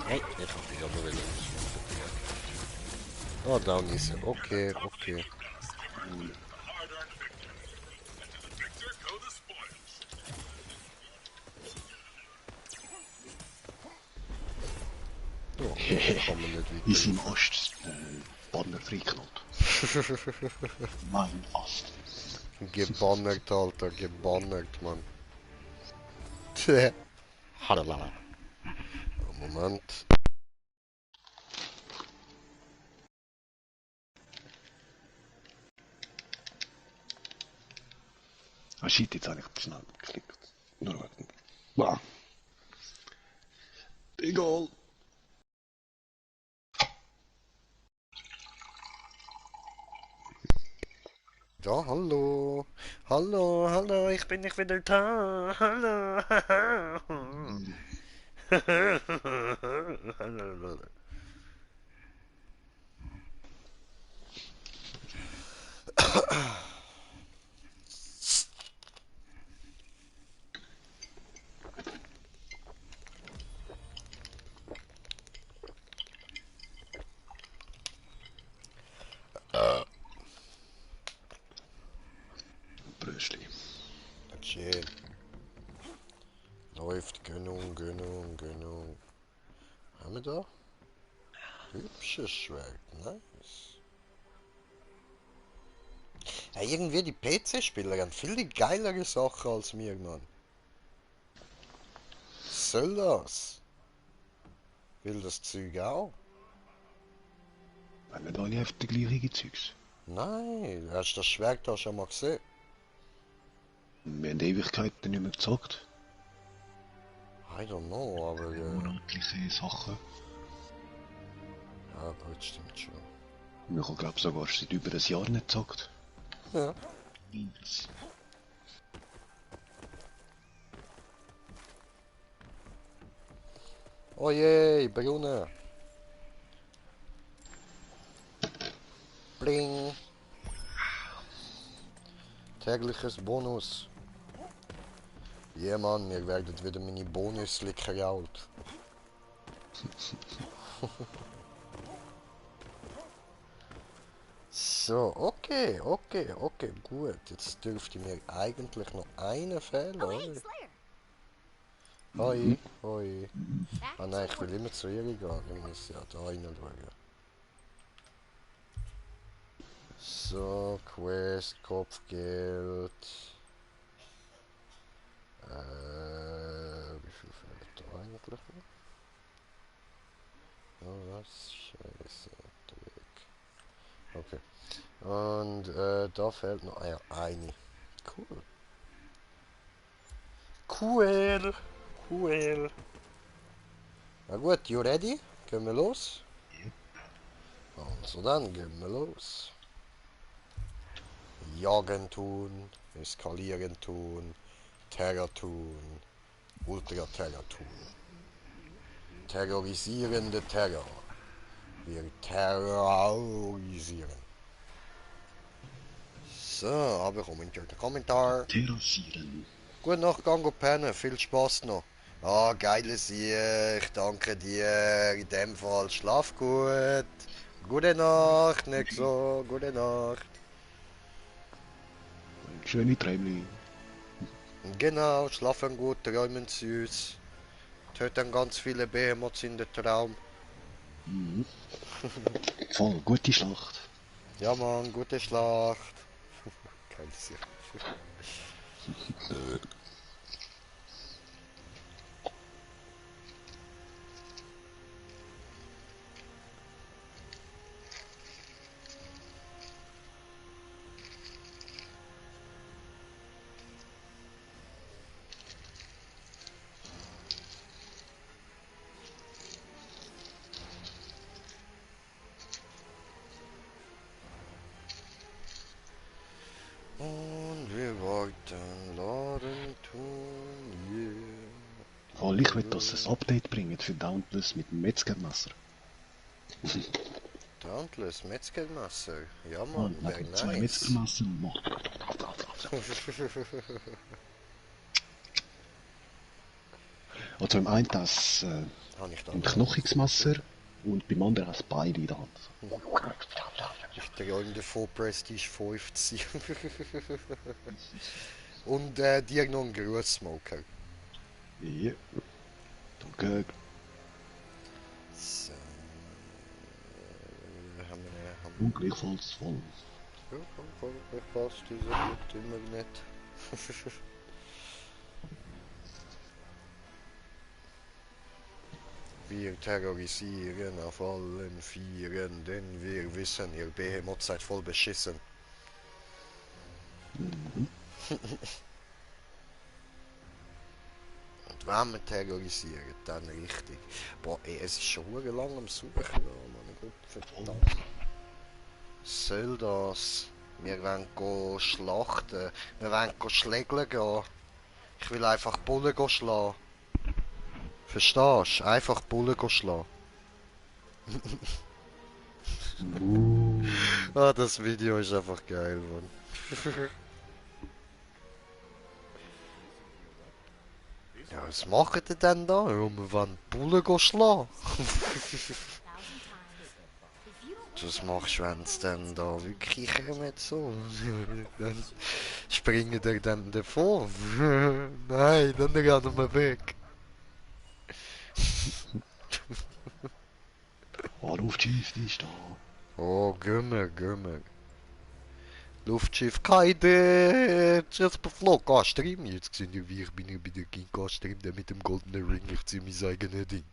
Hey, ich hab dich aber wieder. Oh, down ist er. Okay, okay. Victor, go the spoils. Oh, kann man nicht In weiter. seinem Ast Banner freiknallt. Mein Ast. Gebannert, Alter, gebannert, Mann. Tja. Halala. Moment. Ah shit, jetzt habe ich schnell geklickt. Nur wegen. Wow. Egal. Ja, hallo. Hallo, hallo, ich bin nicht wieder da. Hallo. Hallo. Bröstli. Schön. Läuft, Gönnung, Gönnung, Gönnung. Haben wir da? Hübsches Schwert, nice. Ja, irgendwie die PC-Spieler haben viel geilere Sachen als mir, Mann. Was soll das? Will das Zeug auch? Wenn nicht alle einfach die gleichen Zeugs. Nein, hast du das Schwert da schon mal gesehen? Wir haben Ewigkeiten nicht mehr gezockt. I don't know, aber Monatliche Sachen. ja, gut, stimmt schon. Wir haben, glaube ich, sogar seit über ein Jahr nicht gezockt. Ja. Ins. Oh je, Brunnen. Bling. Tägliches Bonus. Ja, Mann, mir werden wieder meine Bonusli geklaut. So, okay, okay, okay, gut. Jetzt dürfte mir eigentlich noch eine fehlen, Oh, hey, oder? Slayer. Hoi, hoi. Back Ah to nein, ich will work. immer zu ihr gehen. Ich muss ja da reinschauen. So, Quest, Kopfgeld. Wie viel fehlt da eigentlich noch? Oh, was? Scheiße, der Weg. Okay. Und da fehlt noch ja, eine. Cool. Cool. Cool. Na gut, you ready? Gehen wir los? Also dann gehen wir los. Jagen tun, eskalieren tun, Terror tun, Ultra-Terror tun. Terrorisierende Terror. Wir terrorisieren. So, aber kommentiert der Kommentar. Terrassieren. Gute Nacht, gang pennen, viel Spaß noch. Ah, geile Sicht, danke dir. In dem Fall schlaf gut. Gute Nacht, nicht so, gute Nacht. Schöne Träumchen. Genau, schlafen gut, träumen süß. Töten ganz viele Behemoths in der Traum. Voll, gute Schlacht. Ja Mann, gute Schlacht. Geile Sicht. Voll, ich will, dass sie ein Update bringen für Dauntless mit dem Metzgermesser. Dauntless, Metzgermesser. Ja Oh, Mann, wäre legen zwei nice. Metzgermesser und machen. Also im einen das Habe ich da ein noch? Knochigsmesser und beim anderen das Beil in der Hand. Ich träume davon, Prestige 5 zu sein. Und dir noch einen Grußsmoker. Ja, danke. So. Haben wir Und gleichfalls voll. ja, voll, passt, ist ja gut, immer nicht. Wir terrorisieren auf allen Vieren, denn wir wissen, ihr Behemoth seid voll beschissen. Und wenn wir terrorisieren, dann richtig. Boah, ey, es ist schon lang am Suchen, meine Gott, verdammt. Soll das? Wir wollen go schlachten, wir wollen go schlägeln gehen. Ich will einfach Bullen go schlagen. Verstehst du? Einfach Bullen go schlagen. Ah, das Video ist einfach geil, Mann. Ja, was macht ihr denn da? Ja, wir wollen Bullen go schlagen. Was machst du, wenn es dann da wirklich kommen so? Dann springen die dann davon. Nein, dann rennen wir weg. Oh, Luftschiff, die ist da. Oh, Gümmer, Gümmer. Luftschiff Kaide, jetzt beflog, Gastream. Jetzt sehen wir, wie ich bin bei der King Gastream, der mit dem goldenen Ring, ich zieh mein eigenes Ding.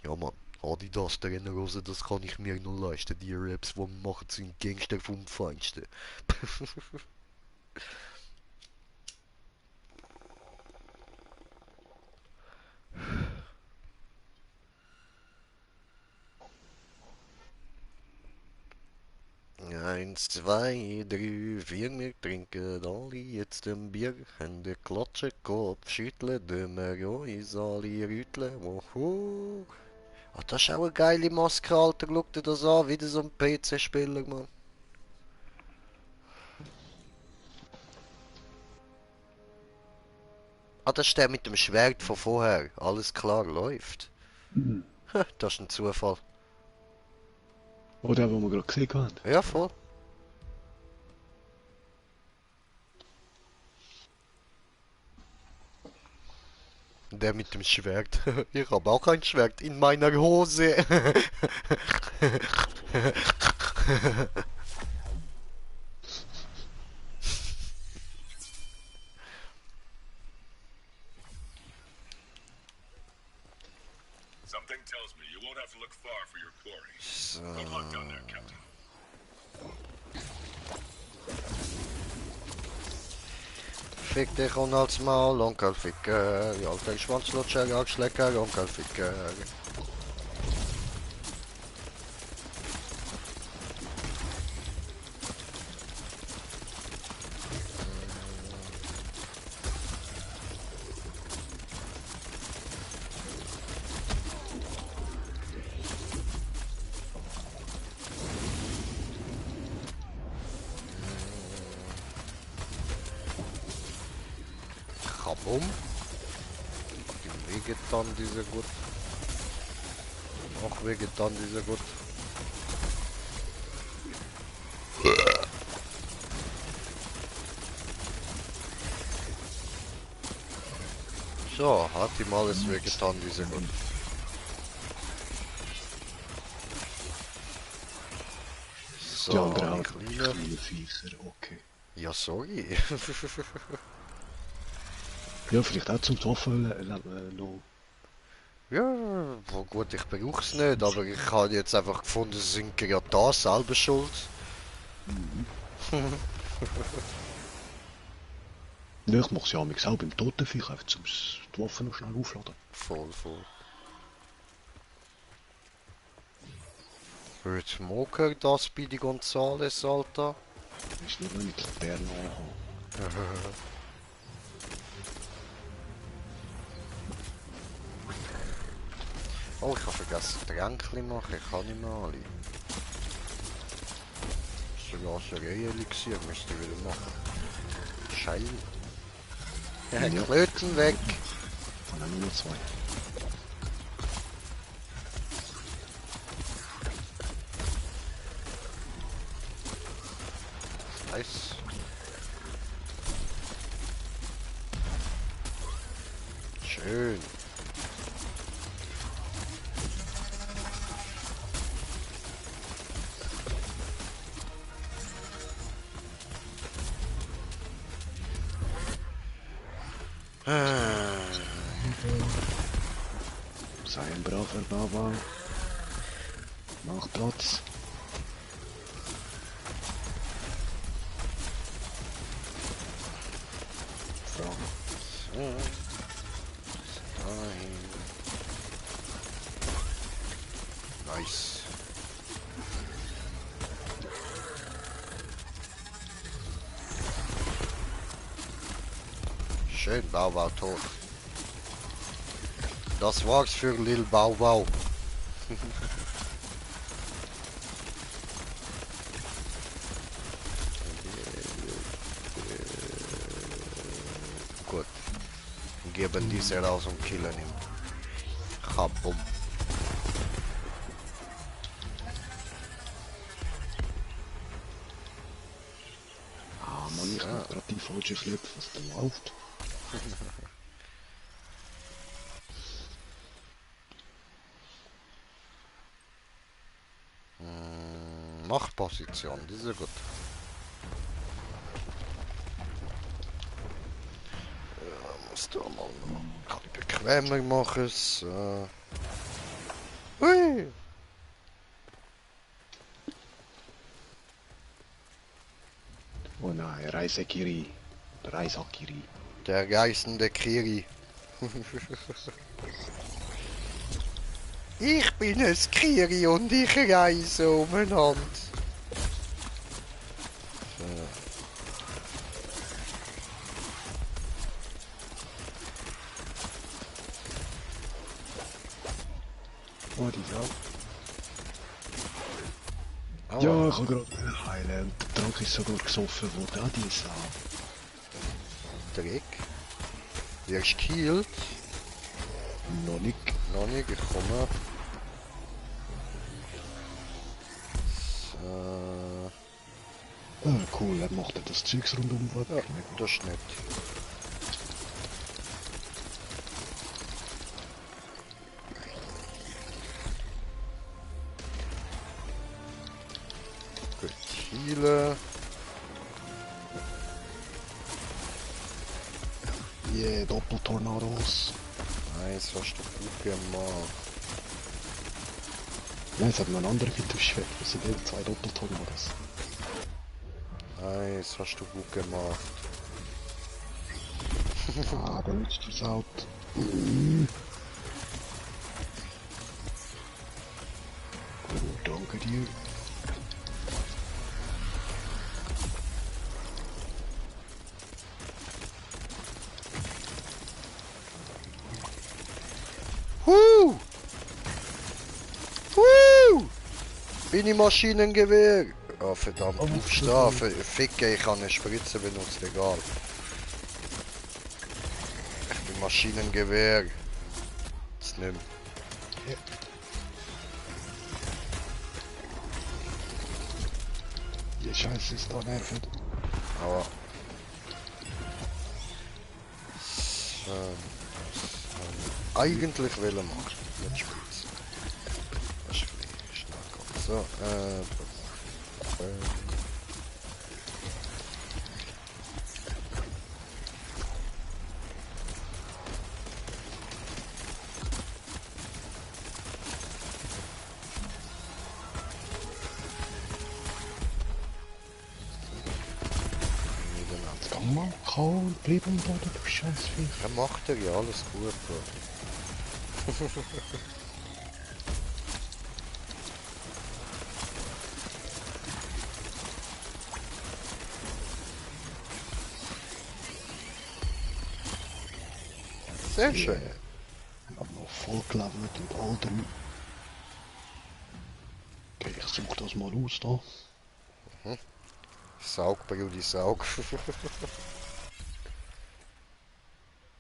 Ja Mann, Adidas, der Rennrose, das kann ich mir nur leisten. Die Raps, die wir machen, sind Gangster vom Feinsten. Eins, zwei, drei, vier, wir trinken alle jetzt ein Bier. Hände klatschen, Kopf schütteln, tun wir uns alle rütteln. Woho. Ah, das ist auch eine geile Maske, Alter. Schau dir das an, wieder so ein PC-Spieler, Mann. Ah, das ist der mit dem Schwert von vorher. Alles klar, läuft. Das ist ein Zufall. Oder, wo wir gerade gesehen haben. Ja, voll. Der mit dem Schwert. Ich habe auch ein Schwert in meiner Hose. Something tells me you won't have to look far for your quarry. So. Good luck down there, Captain. Fick dich und halt's Maul, Onkel Ficker. Ja, der Schwanzlutscher, Jagdschlecker, Onkel Ficker. Kabum. Die Vegetan, diese gut. Noch Vegetan, diese gut. So, hat ihm alles wehgetan, diese gut. So, Die andere auch. die Kleine. Kleine Viecher, okay. Ja, sorry. Ja, vielleicht auch zum Waffen noch. Ja, wohl gut, ich brauch's nicht, aber ich habe jetzt einfach gefunden, sie sind ja da selber schuld. Ja, ich mache es ja auch auch beim Totenviech, einfach zum die Waffen noch schnell aufladen. Voll, voll. Hört Smoker das bei die Gonzales, Alter? Ist nur mit Laterne anhaben. Oh, ich habe vergessen, Tränkchen machen. Ich kann nicht mehr alle. Sogar so Elixier müsste ich wieder machen. Scheiße. Ja, Ja. Klöten weg. Und dann nur noch 2. Nice. Schön. Sei ein braver Baba. Mach Platz. So. Nice. Schön, Baubau tot. Das war's für Lil Baubau. Gut. Geben diese raus und killen ihn. Kabum. Ah Mann, ich hab grad die falsche Knöpfe, was da läuft. Machtposition, das ist ja gut. Musst du mal noch bequemer machen. So. Hui! Oh nein, Reisekiri. Reisakiri. Der reißende Kiri. Ich bin es Kiri und ich reise umeinander. So. Oh, die Sau. Oh, Ja, ich hab gerade heilen und der Trank ist sogar gesoffen worden. Ah, die Sau. Dreck. Wirst du gekillt? Noch nicht. Noch nicht, ich komme. So. Ah, cool, er macht ja das Zeugs rundum weg. Ja, das ist nett. Gut, healen. Yeah, Doppeltornados. Nice, hast du gut gemacht. Nein, es hat noch ein anderer Fitusch weg. Das sind eben 2 Doppeltornados. Nice, hast du gut gemacht. Ah, der letzte versaut. Oh, danke dir. Bin ich Maschinengewehr? Oh verdammt, Strafe, Ficke, ich kann eine Spritze benutzen, egal. Ich bin Maschinengewehr. Das nimmt. Ja. Die Scheiße ist da nervend. Aber. Eigentlich will er machen. Nicht Spritze. Das ist vielleicht schnell. So, Komm mal, komm, bleib am Boden, du Scheißvieh. er macht ja alles gut. Bro. Sehr schön. Aber noch voll gelevelt und all drei. Okay, ich suche das mal aus da. Saug, Brudi, Saug.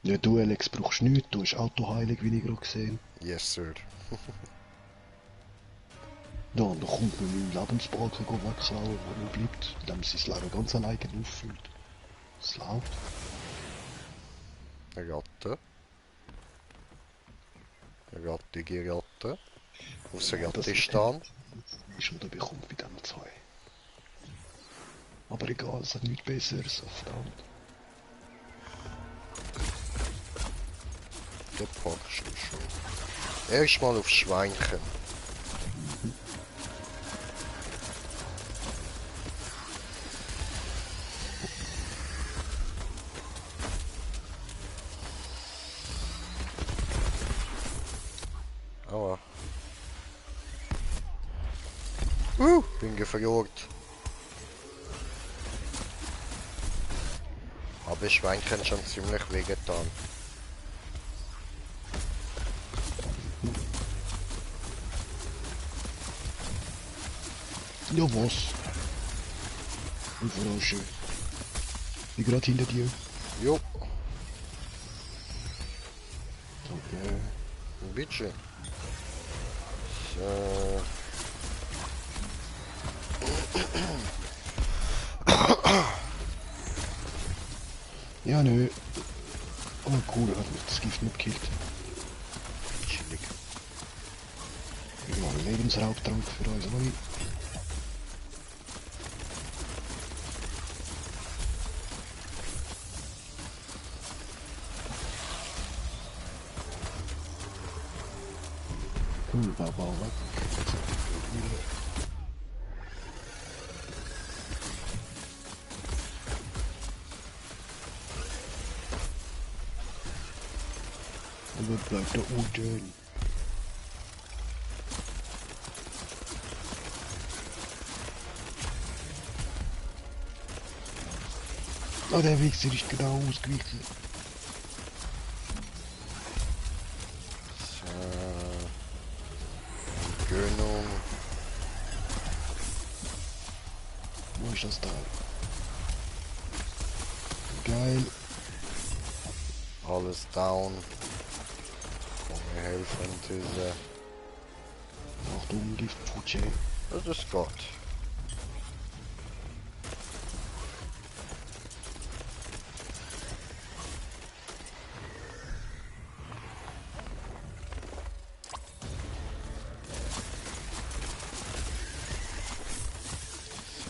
Ja, du Alex brauchst nichts, du hast Autoheilung, wie ich gerade gesehen. Yes, sir. Ja, und dann kommt man meinen Lebensbalken wegklauen, wo man bleibt, indem man sein Leben ganz alleine auffüllt. Es läuft. Ratte. Rattige Ratte. Aus der Das Ratte stehen. ist oder bekommt bei diesen zwei. Aber egal, es hat nichts Besseres, verdammt. Der packst du schon. Erstmal aufs Schweinchen. Aua. Bin gefriert. Aber Schweinchen schon ziemlich wehgetan. Ja, was? Und vor allem schön. Wie gerade hinter dir. Jo, Danke. bitte. So. Ja, nö. Oh, cool, er hat mich das Gift nicht gekillt. Chillig. Ja, ein Lebensraubtrank für uns alle. Cool, bau weg. Aber bleibt da unten. Oh, der Wichser ist genau ausgewichen. So. Gönnung. Wo ist das da? Geil. Alles down. Komm mir helfen, diese. Achtung, Giftputsche. Das ist Gott.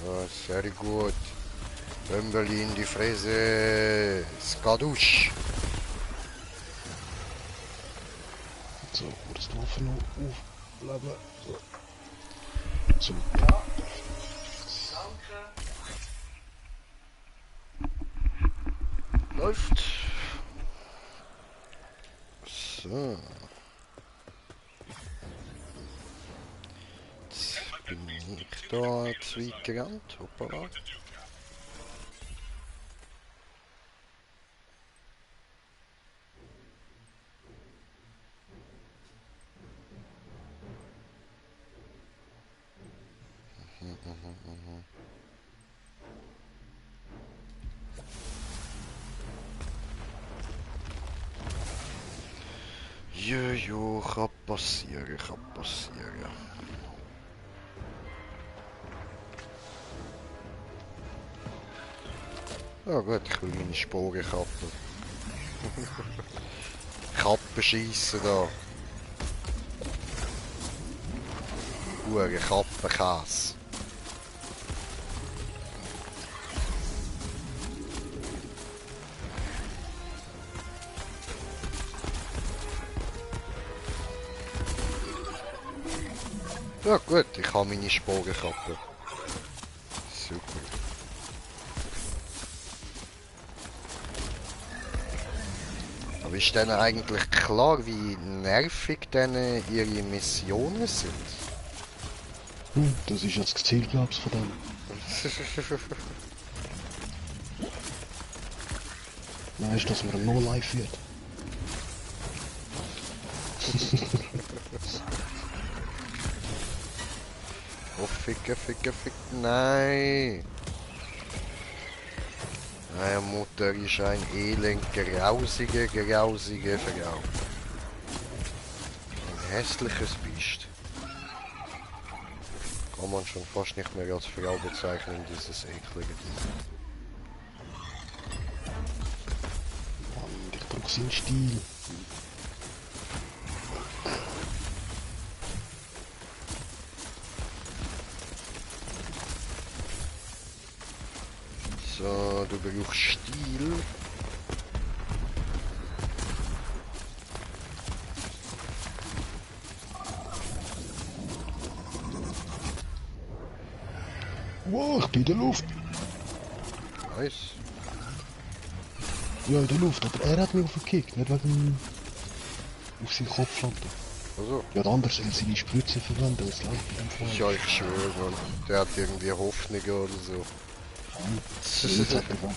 So, sehr gut. Bömbeli in die Fräse. Skadusch. So, das die Waffe noch aufbleiben. So. Super. Läuft. So. Jetzt bin ich da zu weit gerannt. Hoppala. Jo, kann passieren, kann passieren. Ja gut, kleine Sporenkappe. Kappen schiessen da. Hure Kappenkäse. Ja gut, ich habe meine Sporenkappe. Super. Aber ist denen eigentlich klar, wie nervig denen ihre Missionen sind? Das ist jetzt das Ziel, glaubst du, von dem. Weißt du, dass man No-Life wird? Oh, ficke, ficke, ficke, nein! Meine Mutter ist ein elend grausiger Frau. Ein hässliches Biest. Kann man schon fast nicht mehr als Frau bezeichnen, dieses eklige Ding. Mann, ich brauch seinen Stil. So, du brauchst Stil. Wow, ich bin in der Luft. Nice. Ja, in der Luft, aber er hat mich aufgekickt, nicht wegen... auf seinen Kopf landen. Also, Ja, der andere soll seine Spritze verwenden, was läuft in dem Fall? ja, ich schwöre, Mann. Der hat irgendwie Hoffnung oder so. Jetzt hat er was.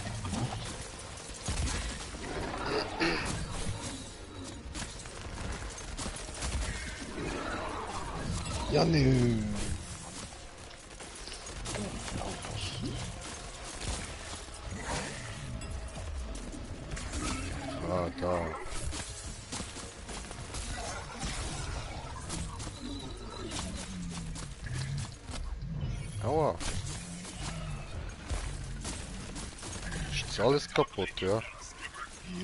Ja, nö. Ah, da. Aua. Ist jetzt alles kaputt, ja? Jo,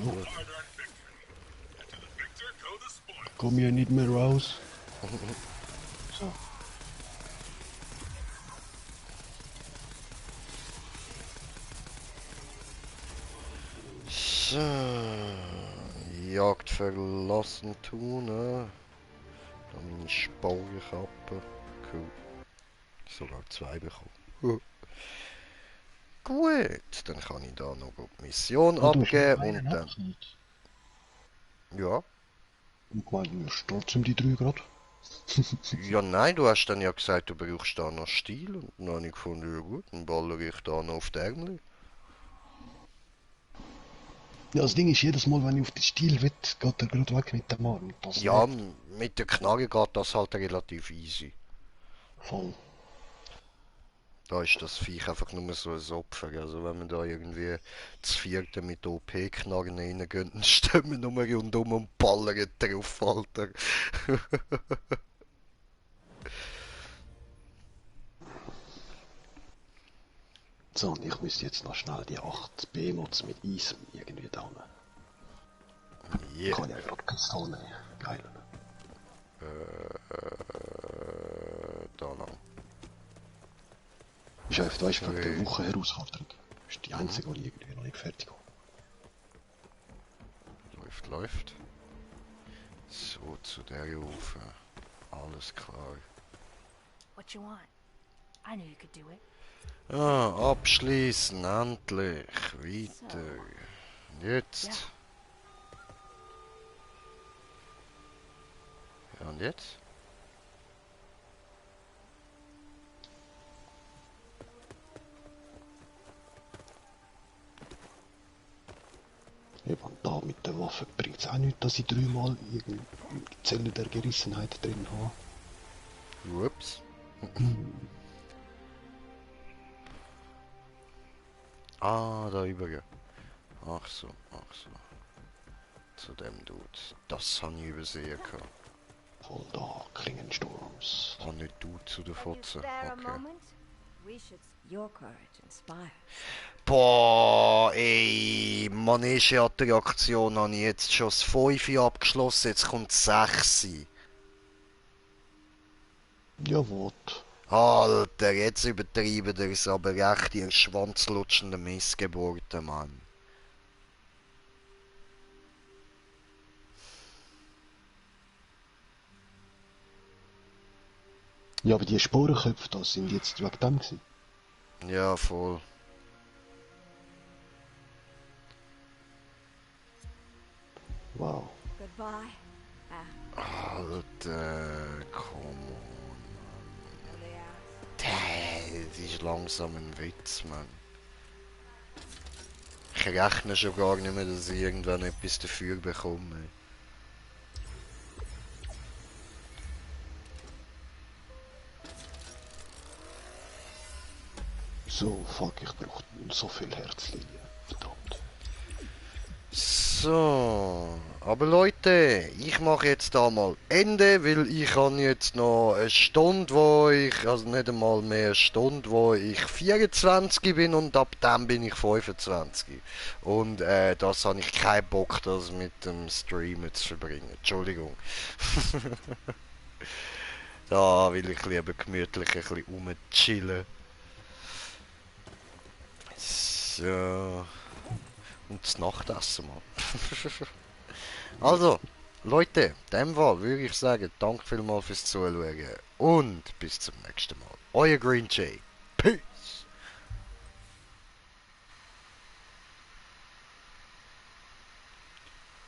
Hard earned victory. And to the victor go the spoils. komm hier nicht mehr raus. So. So. Jagd verlassen tun, ne? Da meine Spornkappe. Cool. Sogar 2 bekommen. Gut, dann kann ich da noch die Mission Ah, du hast abgeben noch und einen dann... Abschnitt. Ja. Ich meine, wir stürzen die 3 Grad. Ja, nein, du hast dann ja gesagt, du brauchst da noch Stil und dann habe ich gefunden, ja gut, dann ballere ich da noch auf die Ärmel. Ja, das Ding ist, jedes Mal, wenn ich auf den Stil will, geht er gerade weg mit dem Arm. Das Ja, nervt mit der Knarre geht das halt relativ easy. voll. Da ist das Viech einfach nur so ein Opfer. Also wenn man da irgendwie das vierte mit OP-Knarren reingeht, dann stehen wir nur rundum und ballern drauf, Alter. So, und ich müsste jetzt noch schnell die 8 B-Mods mit Eis irgendwie da nehmen. Yeah. Kann ja gerade Pistole nehmen. Geil. Da lang. Ist einfach, da ist wegen der Okay. Woche-Herausforderung. Das ist die einzige, die ich irgendwie noch nicht fertig habe. Läuft, läuft. So, zu der Ufer. Alles klar. What you want? I knew you could do it. Ah, abschließen, endlich. Weiter. Jetzt. Ja. Ja, und jetzt? Eben da mit der Waffe bringt es auch nichts, dass ich 3-mal irgendeine Zelle der Gerissenheit drin habe. Ups. Ah, da über. Ach so, ach so. Zu dem Dude. Das habe ich übersehen. Voll da, Klingensturms. Ah, nicht du zu der Can you Fotze. spare a Okay. moment? We should. Your courage inspires. Boah, ey, Manege-Attraktion habe ich jetzt schon das 5 abgeschlossen, jetzt kommt das 6. Ja, wat? Alter, jetzt übertreiben wir es aber recht, ihr schwanzlutschenden Missgeburten, Mann. Ja, aber die Sporenköpfe, das sind jetzt wegen dem gewesen. Ja, voll. Wow. Goodbye. Alter, come on. Elias. Das ist langsam ein Witz, Mann. Ich rechne schon gar nicht mehr, dass ich irgendwann etwas dafür bekomme. So, fuck, ich brauche so viel Herzlinien. Verdammt. So, aber Leute, ich mache jetzt da mal Ende, weil ich habe jetzt noch eine Stunde, also nicht einmal mehr eine Stunde, wo ich 24 bin und ab dann bin ich 25. Und das habe ich keinen Bock, das mit dem Streamen zu verbringen. Entschuldigung. Da will ich lieber gemütlich ein bisschen rumchillen. So. Und das Nachtessen mal. Also, Leute, in dem Fall würde ich sagen, danke vielmals fürs Zuschauen und bis zum nächsten Mal. Euer Green Jay. Peace!